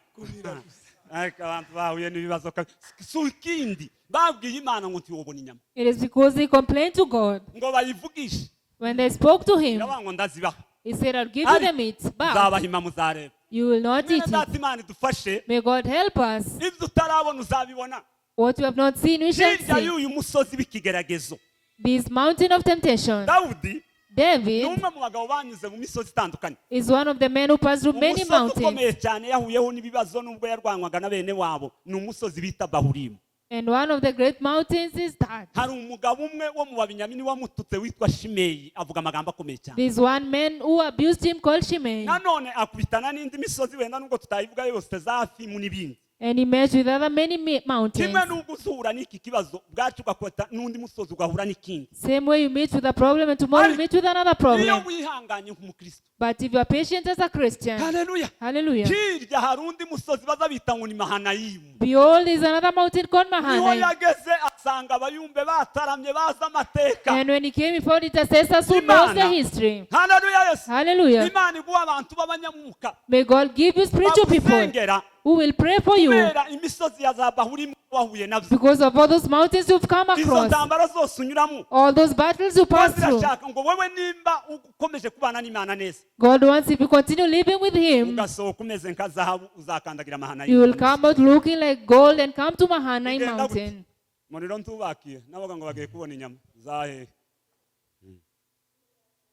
Ariko abantu bahuye n'ibibazo si ikindi, babwiye Imana ngo ntiwobona inyama. It is because they complained to God. Ngo bayivugishe. When they spoke to him, Iravuga ngo ndazibaha. he said, "I'll give you the meat, but Nzabahima, muzareba. you will not Mwene eat data, it." Imana idufashe. May God help us. Ibyo utarabona uzabibona. What you have not seen, we shall Hirya see. y'uyu musozi w'ikigeragezo, This mountain of temptation. Dawudi ni David umwe mu bagabo banyuze mu misozi itandukanye. is one of the men who passed through many Umusozi mountains. ukomeye cyane yahuyeho n'ibibazo nubwo yarwanywaga na bene wabo ni umusozi bita Bahurimu. And one of the great mountains is that. Hari umugabo umwe wo mu Babinyamini wamututse witwa Shimeyi, avuga amagambo akomeye cyane. There's one man who abused him called Shimei. Nanone akubitana n'indi misozi, wenda nubwo tutayivuga yose, za Fimu n'ibindi. And he met with other many mountains. Kimwe n'ubwo uzura n'iki kibazo bwacu, ugakubita n'undi musozi, ugahura n'ikindi. Same way you meet with a problem and tomorrow you meet with another Iyo problem. wihanganye nk'umukristo, But if you are patient as a Christian, haleluya, hallelujah. hirya hari undi musozi baza bita ngo ni Mahanayimu. Behold, is another mountain called Niho Mahanaim. yageze asanga abayumbe bataramye, bazi amateka. And when he came, he found intercessors who knows the history. Haleluya, Yesu. Hallelujah. Imana iguha abantu b'abanyamwuka May God give you spiritual people bagusengera who will pray for you kubera imisozi ya za Bahurimu wahuye nabyo, because of all those mountains you've come izo across, ntambara zose unyuramo. all those battles you passed through. Zirashaka ngo wowe nimba ukomeje kubana n'Imana neza, God wants if you continue living with Him, ugasohoka umeze nka zahabu, uzakandagira you will Mahanayimu. come out looking like gold and come to Mahanaim Bigenda gute? mountain. Umuriro ntubakiye nabaga ngo bagiye kubona inyama zahehe?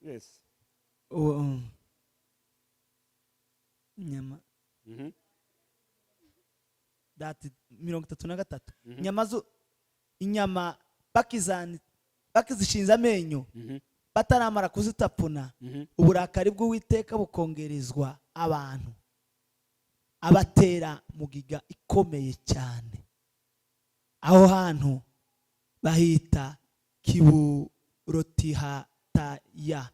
Yes. Inyama dati 33, inyama zo inyama bakizishinze amenyo, bataramara kuzitapfuna, uburakari bw'Uwiteka bukongerezwa abantu, abatera mugiga ikomeye cyane. Aho hantu bahita Kiburotihataya,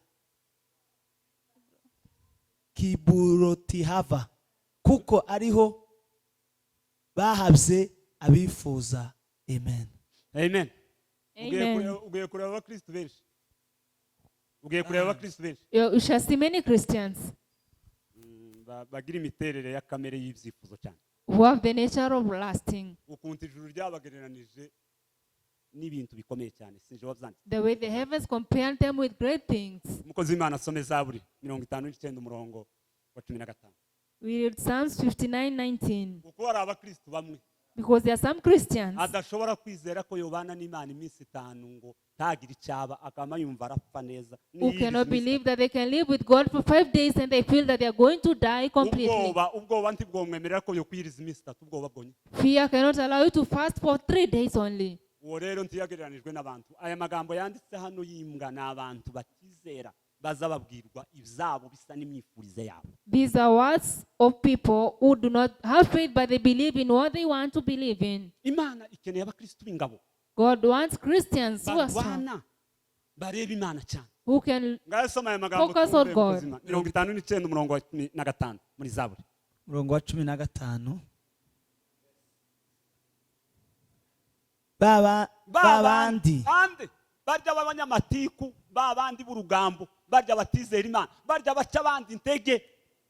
Kiburotihava, kuko ariho bahabye abifuza. Amen. Amen. Ugiye Amen. ugiye kureba abakristu benshi, ugiye kureba abakristu benshi You shall see many Christians bagira imiterere ya kamere y'ibyifuzo cyane, who have the nature of lusting. Ukuntu ijuru ryabagereranije n'ibintu bikomeye cyane, sinje wabyanditse. The way the heavens compared them with great things. Umukozi w'Imana asome Zaburi 59, umurongo wa 15. We read Psalms 59:19. Kuko hari abakristu bamwe Because there are some Christians adashobora kwizera ko yobana n'Imana iminsi 5 ngo ntagire icyaba, akaba yumva arapfa neza. who cannot believe that they can live with God for 5 days and they feel that they are going to die completely. Ubwoba ntibwomwemerera ko yokwiriza iminsi 3, ubwoba bwonyine. Fear cannot allow you to fast for 3 days only. Uwo rero ntiyagereranijwe n'abantu. Aya magambo yanditse hano y'imbwa ni abantu batizera, baza babwirwa ibyabo bisa n'imyifurize yabo. These are words of people who do not have faith, but they believe in what they want to believe in. Imana ikeneye abakristu b'ingabo God wants Christians who are strong, barwana, bareba Imana cyane. Who can Ngayo soma aya magambo focus on twumve, God. mukozi w'Imana. 59, umurongo wa 15 muri Zaburi. Umurongo wa 15, baba babandi Bande barya b'abanyamatiku, ba bandi b'urugambo, barya batizera Imana, barya baca abandi intege,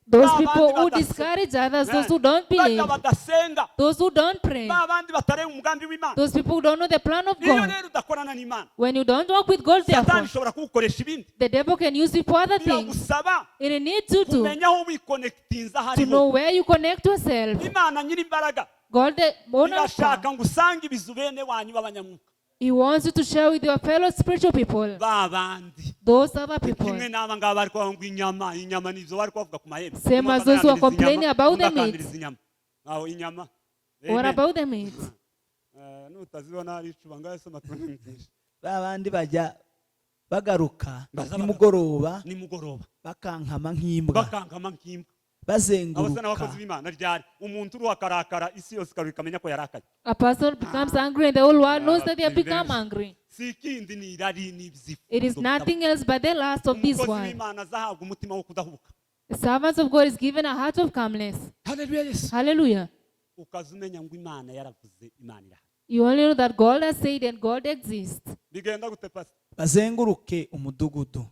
Those ba people bandi who discourage others, those who don't barya believe, badasenga, those who don't pray, ba bandi batareba umugambi w'Imana. Those people who don't know the plan of Iyo God. rero udakorana n'Imana, When you don't walk with God, Satani therefore, ishobora kuwukoresha ibindi. the devil can use you for other things. Biragusaba It needs you to, kumenya aho wikonekitinza to hariho. know where you connect yourself. Imana nyir'imbaraga God, the owner of power, irashaka ngo usange ibizu bene wanyu b'abanyamwuka, He wants you to share with your fellow spiritual people, ba bandi those other people. kimwe n'aba ngaba bari kuvuga ngo inyama, inyama, nibyo bari kubavuga ku mahembe. Same Umwe as those who are akandiriza complaining inyama, about undi the meat. akandiriza inyama, aho inyama. What Amen. about the meat? Nutazibona hari icuba, ngaho soma twumvishe. Babandi bajya bagaruka Baza nimugoroba, nimugoroba, bakankama nk'imbwa, bakankama nk'imbwa, abasa bazenguruka. N'abakozi b'Imana ryari umuntu uruha akarakara, isi yose ikamenya ko yarakaye. A person becomes angry and the whole world knows that they have Ah, become angry. Si ikindi, ni irari n'ibyifuzo. It is nothing else but the lust of this Umukozi world. w'Imana azahabwa umutima wo kudahubuka. The servants of God is given a heart of calmness. Haleluya, Yesu. Hallelujah. Ukaza umenya ngo Imana yaravuze, Imana irahari. You only know that God has said and God exists. Bigenda gute, pasi? Bazenguruke umudugudu,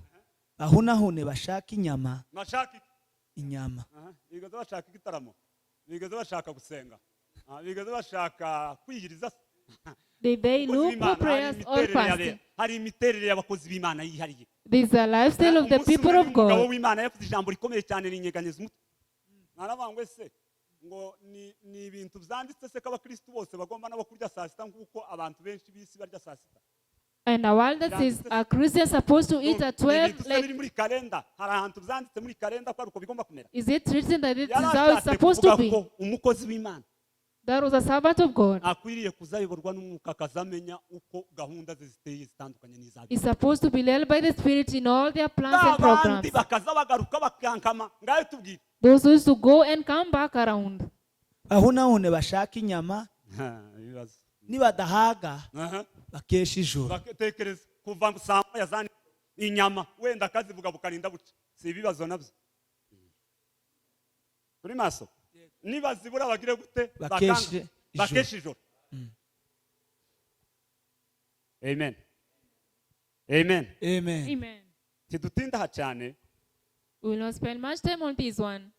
bahunahune bashake inyama. Bashaka iki? Inyama. Aha, bigeze bashaka igitaramo, bigeze bashaka gusenga, bigeze bashaka kwiyiriza se? Did they Abakozi look for b'Imana, hari prayers or imiterere y'abera. fasting? Hari imiterere y'abakozi b'Imana yihariye. This is the lifestyle of the Umunsi people umwe of umugabo God. w'Imana yavuze ijambo rikomeye cyane rinyeganyeza umutwe. Naravuga ngo ese ngo ni ibintu byanditse se ko abakristu bose bagomba nabo kurya saa sita nk'uko abantu benshi b'isi barya saa sita? And a world that says, are Christians supposed to eat at Ni 12? ibintu se Like, biri muri kalenda? Hari ahantu byanditse muri kalenda ko ari uko bigomba kumera? Is it written that it is how it's Yarashatse supposed to kuvuga be? ko umukozi w'Imana That was a servant of God. akwiriye kuzayoborwa n'umwuka, akazamenya uko gahunda ze ziteye zitandukanye n'iz'abandi. Is supposed to be led by the Spirit in all their plans and Abandi programs. bakaza bagaruka bakankama, ngayo tubwire. Those who used to go and come back around. Bahunahune bashake inyama, Ibibazo. nibadahaga Aha. bakesha ijoro. Batekereza kuva saa moya za inyama, wenda akazivuga bukarinda buca, si ibibazo nabyo? Turi maso, nibazibura bagire gute? Bakeshe Bakanga. ijoro. Bakeshe ijoro. Amen, amen. Amen. Amen. Tidutinda aha cyane. We will not spend much time on this one.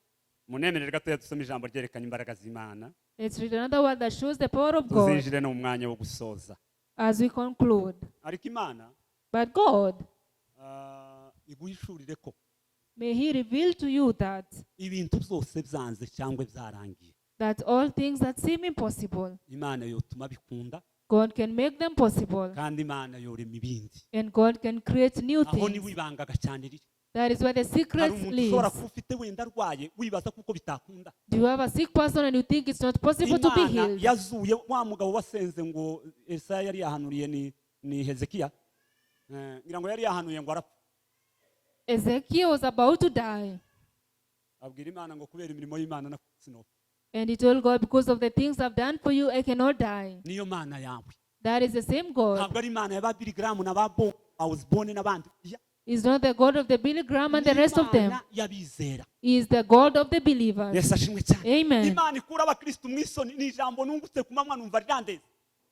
Munemerere gatoya dusome ijambo ryerekana imbaraga z'Imana, Let's read another word that shows the power of God tuzinjire no mu mwanya wo gusoza. As we conclude. Ariko Imana But God, iguhishurire ko may He reveal to you that, ibintu byose byanze cyangwa byarangiye, that all things that seem impossible, Imana yotuma bikunda, God can make them possible. kandi Imana yorema ibindi. And God can create new Aho niho things. ibangaga cyane riri. That is where the Hari secret umuntu ushobora lives. kuba ufite wenda arwaye, wibaza kuko bitakunda. Do you have a sick person and you think it's not possible to be Imana healed? yazuye wa mugabo wasenze ngo Esaya yari yahanuriye, ni Hezekiya. Ngira ngo yari yahanuye ngo arapfa. Ezekiel was about to die. Abwira Imana ngo kubera imirimo y'Imana na sinopfa. And he told God, "Because of the things I've done for you, I cannot die." Niyo Mana yawe. That is the same God. Ntabwo ari Imana ya ba Billy Graham na ba Bo Osborne n'abandi. Ya, Is not the God of the Billy Graham and the rest of them. Imana y'abizera. He is the God of the believers. Yesu ashimwe cyane. Amen. Imana ikura abakristu mu isoni ni ijambo nungutse ku manywa numva rirandeze.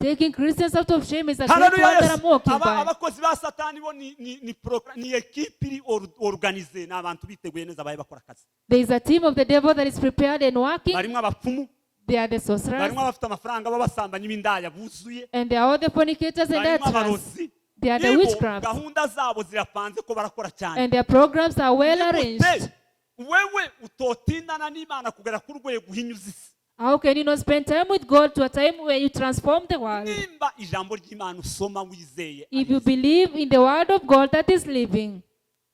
Taking Christians out of shame is a great Hallelujah, word that Yesu. I'm walking by. Abakozi ba Satani bo ni ekipi iri organisée, ni abantu biteguye neza baye bakora akazi. There is a team of the devil that is prepared and working. Barimo abapfumu, They are the sorcerers, barimo abafite amafaranga b'abasambanyi b'indaya buzuye, and they are all the fornicators and barimo adulterers. abarozi. They are the Nibo witchcraft, gahunda zabo zirapanze ko barakora cyane. and their programs are well Ni gute arranged. wewe utotindana n'Imana kugera ku rwego uhinyuza isi? How can you not spend time with God to a time where you transform the world? Nimba ijambo ry'Imana usoma wizeye If you believe in the word of God that is living.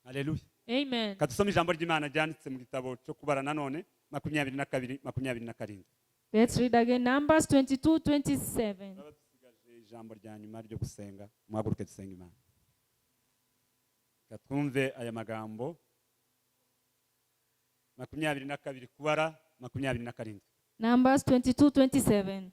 Haleluya. Amen. Kadusome ijambo ry'Imana ryanditse mu gitabo cyo Kubara nanone, 22:27. Let's read again Numbers 22:27. Turaba dusigaje ijambo rya nyuma ryo gusenga. Muhaguruke dusenga Imana. Reka twumve aya magambo, 22 Kubara 27. Numbers 22:27.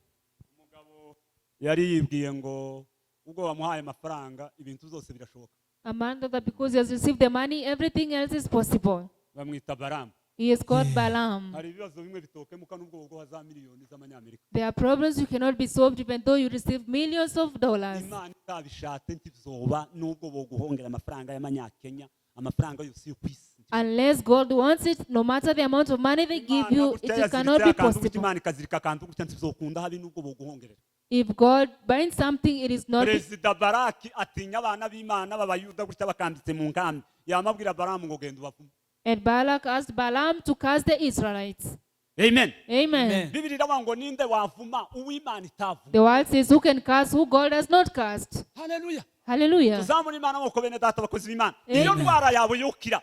Umugabo yari yibwiye ngo ubwo bamuhaye amafaranga ibintu byose birashoboka. A man thought that because he has received the money, everything else is possible. Bamwita Baramu. He is called Balaam. Hari ibibazo bimwe bitokemuka n'ubwo bwo za miliyoni z'amanyamerika. There are problems you cannot be solved even though you receive millions of dollars. Imana itabishatse ntibizoba n'ubwo boguhongera amafaranga y'amanyakenya, amafaranga yose yo ku isi. Unless God wants it, no matter the amount of money they give Imana you, gutya it yaziritse cannot be akantu gutya, possible. Imana ikazirika akantu gutya ntibizokunda habe n'ubwo boguhongerera. If God binds something, it is not. Perezida Baraki atinya abana b'Imana b'Abayuda gutya bakambitse mu nkambi, yamabwira Baramu ngo genda ubavume. And Balak asked Balaam to curse the Israelites. Amen. Amen. Amen. Bibiri iravuga ngo ninde wavuma uw'Imana itavuma? The world says, "Who can curse who God has not cursed?" Haleluya. Hallelujah. Tuzamura Imana amaboko, bene data abakozi b'Imana. Amen. Iyo ndwara yawe yokira,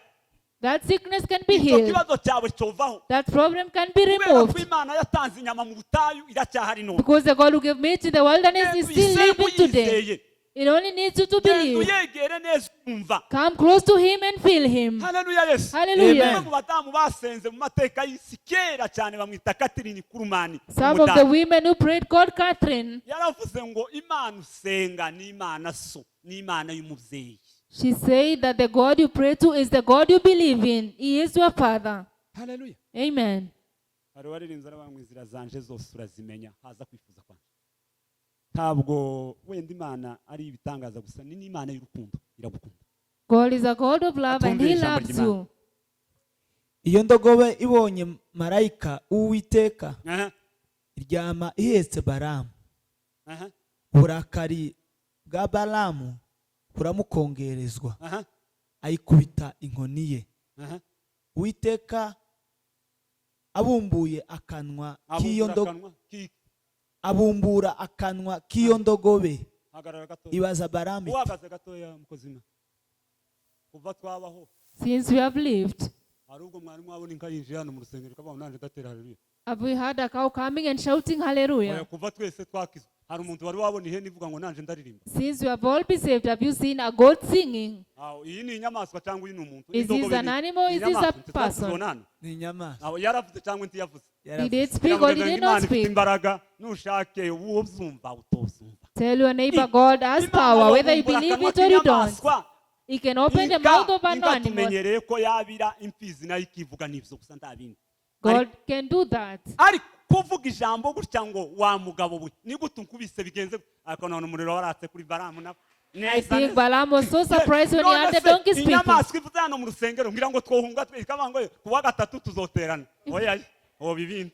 That sickness can be icyo healed. kibazo cyawe cyovaho. That problem can be Kubera ko removed. Imana yatanze inyama mu butayu iracyahari none. Because the God who gave meat in the wilderness is still Genda living today. uyizeye. It only needs you to Genda believe. uyegere neza umva. Come close to Him and feel Him. Haleluya, Yesu. Hallelujah. Umwe mu badamu basenze mu mateka y'isi kera cyane bamwita Katherine Kuhlman. Some of the women who prayed called Catherine, Yaravuze ngo Imana usenga ni Imana so, ni Imana y'umubyeyi. she said that the God you pray to is the God you believe in. He is your Father. Haleluya. Amen. Hari uwaririmbye aravuga ngo inzira zanje zose urazimenya haza kwifuza kwanjye. Ntabwo wenda Imana ari ibitangaza gusa, ni n'Imana y'urukundo, iragukunda. God is a God of love and Atumvira He ijambo loves ry'Imana. you. Iyo ndogobe ibonye marayika w'Uwiteka iryama ihetse Balamu. Uburakari bwa Balamu buramukongerezwa, ayikubita inkoni ye. Uwiteka abumbuye akanwa k'iyo Abumbura akanwa abumbura akanwa k'iyo ndogobe, Hagarara gatoya. ibaza Balamu iti, Uhagaze gatoya, mukozi w'Imana. Kuva twabaho, Since we have lived, hari ubwo mwari mwabona inka yinjiye hano mu rusengero ikavuga ngo nanjye ndatera haleluya? have we heard a cow coming and shouting Oya, hallelujah? kuva twese twakizwa hari umuntu wari wabona ihene ivuga ngo nanjye ndaririmba? Since we have all been saved, have you seen a goat singing? Aho, iyi ni inyamaswa cyangwa uyu ni umuntu? Is this Indogobe an ni animal? Is this a inyamaswa, person? ntitwakizibona hano. Ni inyamaswa. Aho, yaravuze cyangwa ntiyavuze? Did it speak or Iravuga did ngo it Imana not ifite speak? imbaraga nushake uwo ubyumva utozumva. Tell your neighbor God has Imana power, whether you yobumbura believe akanwa it or you don't. k'inyamaswa. He can open the Inka mouth of an inka animal. tumenyereye ko yabira imfizi nayo ikivuga n'ibyo gusa nta bindi. God can do that. Ariko kuvuga ijambo gutya ngo wa mugabo we ni gute unkubise bigenze gute? Ariko none umuriro waratse kuri Baramu nawe. I Neza, think neza. Balaam was so surprised when he None heard the se, donkey speaking. inyamaswa ivuze hano mu rusengero ngira ngo twohunga twe ikavuga ngo ku wa gatatu tuzoterana. Oya, hoba ibindi.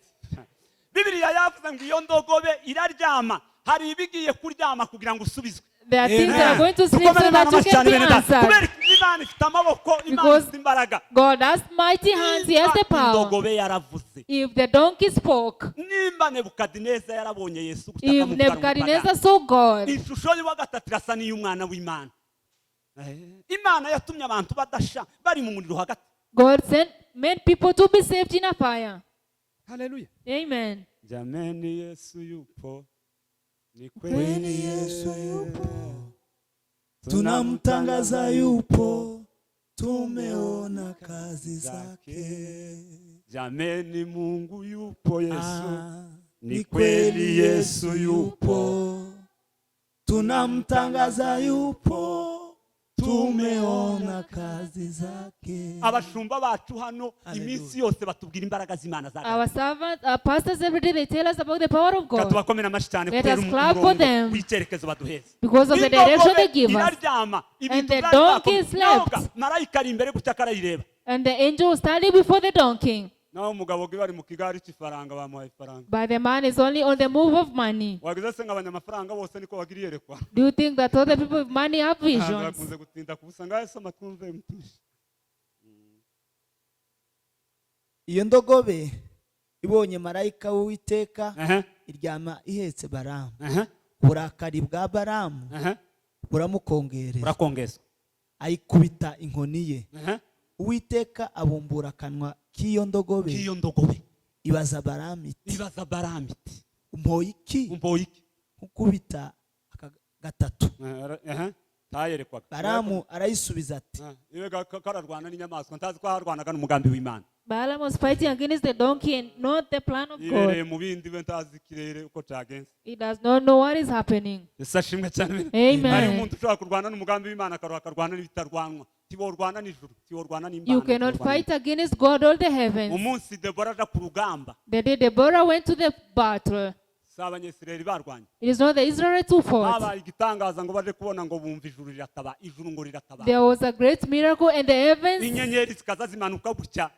Bibiliya yavuze ngo iyo ndogobe iraryama, hari ibigiye kuryama kugira ngo usubizwe. There are things that are going to sleep so Dukomere that Imana you amashyi cyane, can be bene data. answered. Kubera ko Imana ifite amaboko, Imana Because ifite imbaraga. God has mighty hands, He has the Nimba power. indogobe yaravuze, If the donkey spoke, nimba Nebukadineza yarabonye Yesu gutya if akamubwira ngo Nebuchadnezzar saw God, ishusho y'uwa gatatu irasa n'iy'umwana w'Imana. Imana yatumye abantu badasha bari mu muriro hagati. God sent made people to be saved in a fire. Haleluya. Amen. Jameni, Yesu yupo, ni Kweli Yesu yupo, tunamtangaza yupo, tumeona kazi zake. Jameni, Mungu yupo, Yesu Ah, ni kweli Yesu yupo. Tunamtangaza yupo, tumeona kazi zake. Abashumba bacu hano Hallelujah. iminsi yose batubwira imbaraga z'Imana zagaragaye. Our servants, our pastors, every day they tell us about the power of Reka God tubakomere amashyi cyane Let kubera us clap for umurongo them. w'icyerekezo baduheza. Because of the direction they give us. Iraryama ibintu The byari donkey byakomeye. slept. Naho marayika ari imbere gutya akarayireba. And the angel was standing before the donkey. Naho umugabo we bari mu kigari cy'ifaranga bamuhaye ifaranga. But the man is only on the move of money. Wagize se ngo abanyamafaranga bose niko bagira iyerekwa? Do you think that other people with money have Ntabwo visions? bakunze gutinda kubusa ngaho soma twumve mtushi. Iyo ndogobe ibonye marayika w'Uwiteka Aha, iryama ihetse Baramu. aha, Uburakari bwa Baramu aha. buramukongerera, Urakongezwa. ayikubita inkoni ye. Aha. Uwiteka abumbura akanwa k'iyo ndogobe, K'iyo ndogobe ibaza Baramu iti, ibaza Baramu iti, umpoye iki umpoye iki nkukubita aka gatatu? Aha, ntayerekwaga. Baramu arayisubiza ati, Ah, iwe kararwana n'inyamaswa ntazi ko harwanaga n'umugambi w'Imana. Balaam was fighting against the donkey and not the plan of Yibereye God. mu bindi we ntazi ikirere uko cyagenze. He does not know what is happening. Yesu ashimwe cyane. Amen. Hari umuntu ushobora kurwana n'umugambi w'Imana akaruha akarwana n'ibitarwanwa tiworwana n'ijuru tiworwana n'Imana You cannot tiworwana fight against God or the heavens. Umunsi Debora aja ku rugamba, The day Deborah went to the battle, si Abanyesirayeli barwanye. it is not the Israelites who fought. Habaye igitangaza ngo baje kubona ngo bumva ijuru rirataba ijuru ngo rirataba. There was a great miracle, and the heavens Inyenyeri zikaza zimanuka gutya.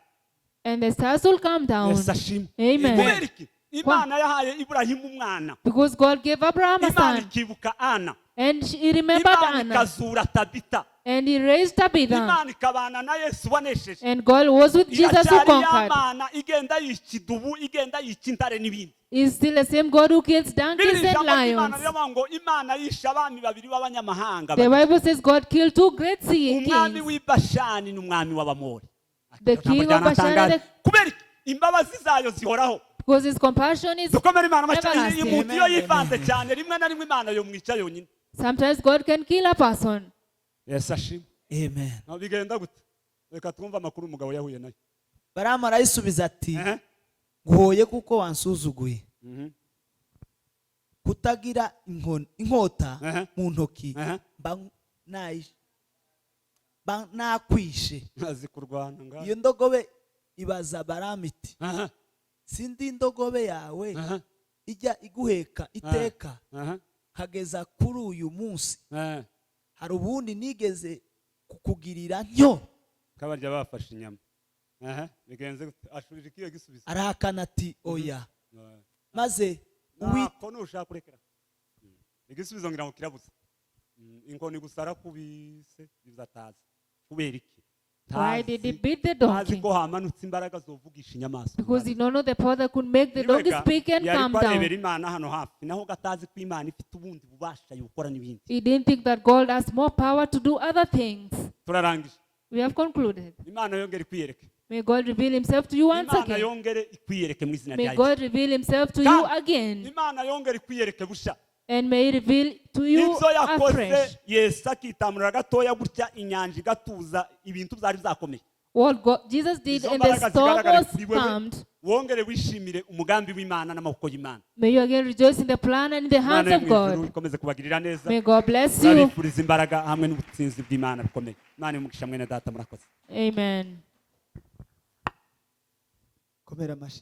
and the stars will come down. Yesu ashimwe. Amen. Kubera iki? Imana yahaye Iburahimu umwana, Because God gave Abraham a Imana son, ikibuka Ana, and he remembered Imana Anna, ikazura Tabita, and he raised Tabitha, Imana ikabana na Yesu wanesheje. And God was with Jesus who Iracyari ya conquered. Mana igenda yica idubu igenda yica intare n'ibindi. Is still the same God who kills donkeys Bibiri and ijambo ry'Imana lions. riravuga ngo Imana yishe abami babiri b'abanyamahanga The babiri. Bible says God killed two great sea Umwami kings. w'i Bashani n'umwami w'Abamori. The Ijambo king of Bashan ryanatangaje. and the, Kubera iki? Imbabazi zayo zihoraho. Because his compassion is Dukomere Imana amashyi. everlasting. Umuntu iyo yivanze cyane rimwe na rimwe Imana yomwica yonyine. Sometimes God can kill a person. Yesu ashimwe. Amen. Naho bigenda gute? Reka twumve amakuru umugabo yahuye nayo. Baramu arayisubiza ati, Ehe. nguhoye kuko wansuzuguye Mhm. kutagira inkota Ehe. mu ntoki, Ehe. mba nakwishe. Azi kurwana ngaho. Iyo ndogobe ibaza Baramu iti, Aha, sindi indogobe yawe aha, ijya iguheka iteka aha, nkageza kuri uyu munsi? aha. Hari ubundi nigeze kukugirira ntyo? Kabarya bafashe inyama. Aha, bigenze gute? Ashubije ikiyo gisubizo? Arahakana ati, oya. Ah. Maze Nako nushaka kurekera. Igisubizo ngira ngo kirabuze. Inkoni gusa arakubise bizataza. Kubera iki? Why did he Ntazi beat the ntazi donkey? ko hamanutse imbaraga zovugisha inyamaswa. Because he don't know the power that could make the donkey Niwega, speak and yari calm ko arebera down. Imana hano hafi naho gatazi ko Imana ifite ubundi bubasha yukora n'ibindi. He didn't think that God has more power to do other things. Turarangije. We have concluded. Imana yongere ikwiyereke. May God reveal himself to you once Imana again. yongere ikwiyereke mu izina May rya Yesu. God reveal himself to you Kandi again. Imana yongere ikwiyereke busha. And may he reveal to you Ibyo yakoze afresh. Yesu akitamurira gatoya gutya inyanja igatuza ibintu byari byakomeye. What God, Jesus did Izo and the mbaraga storm zigaragare was kuri wewe calmed. wongere wishimire umugambi w'Imana n'amaboko y'Imana. May you again rejoice in the plan and in the hands Imana yo of mu ijuru God. ikomeze kubagirira neza. May God bless you. Turabifuriza imbaraga hamwe n'ubutsinzi bw'Imana bikomeye. Imana y'umugisha mwene data murakoze. Amen. Komera amashyi.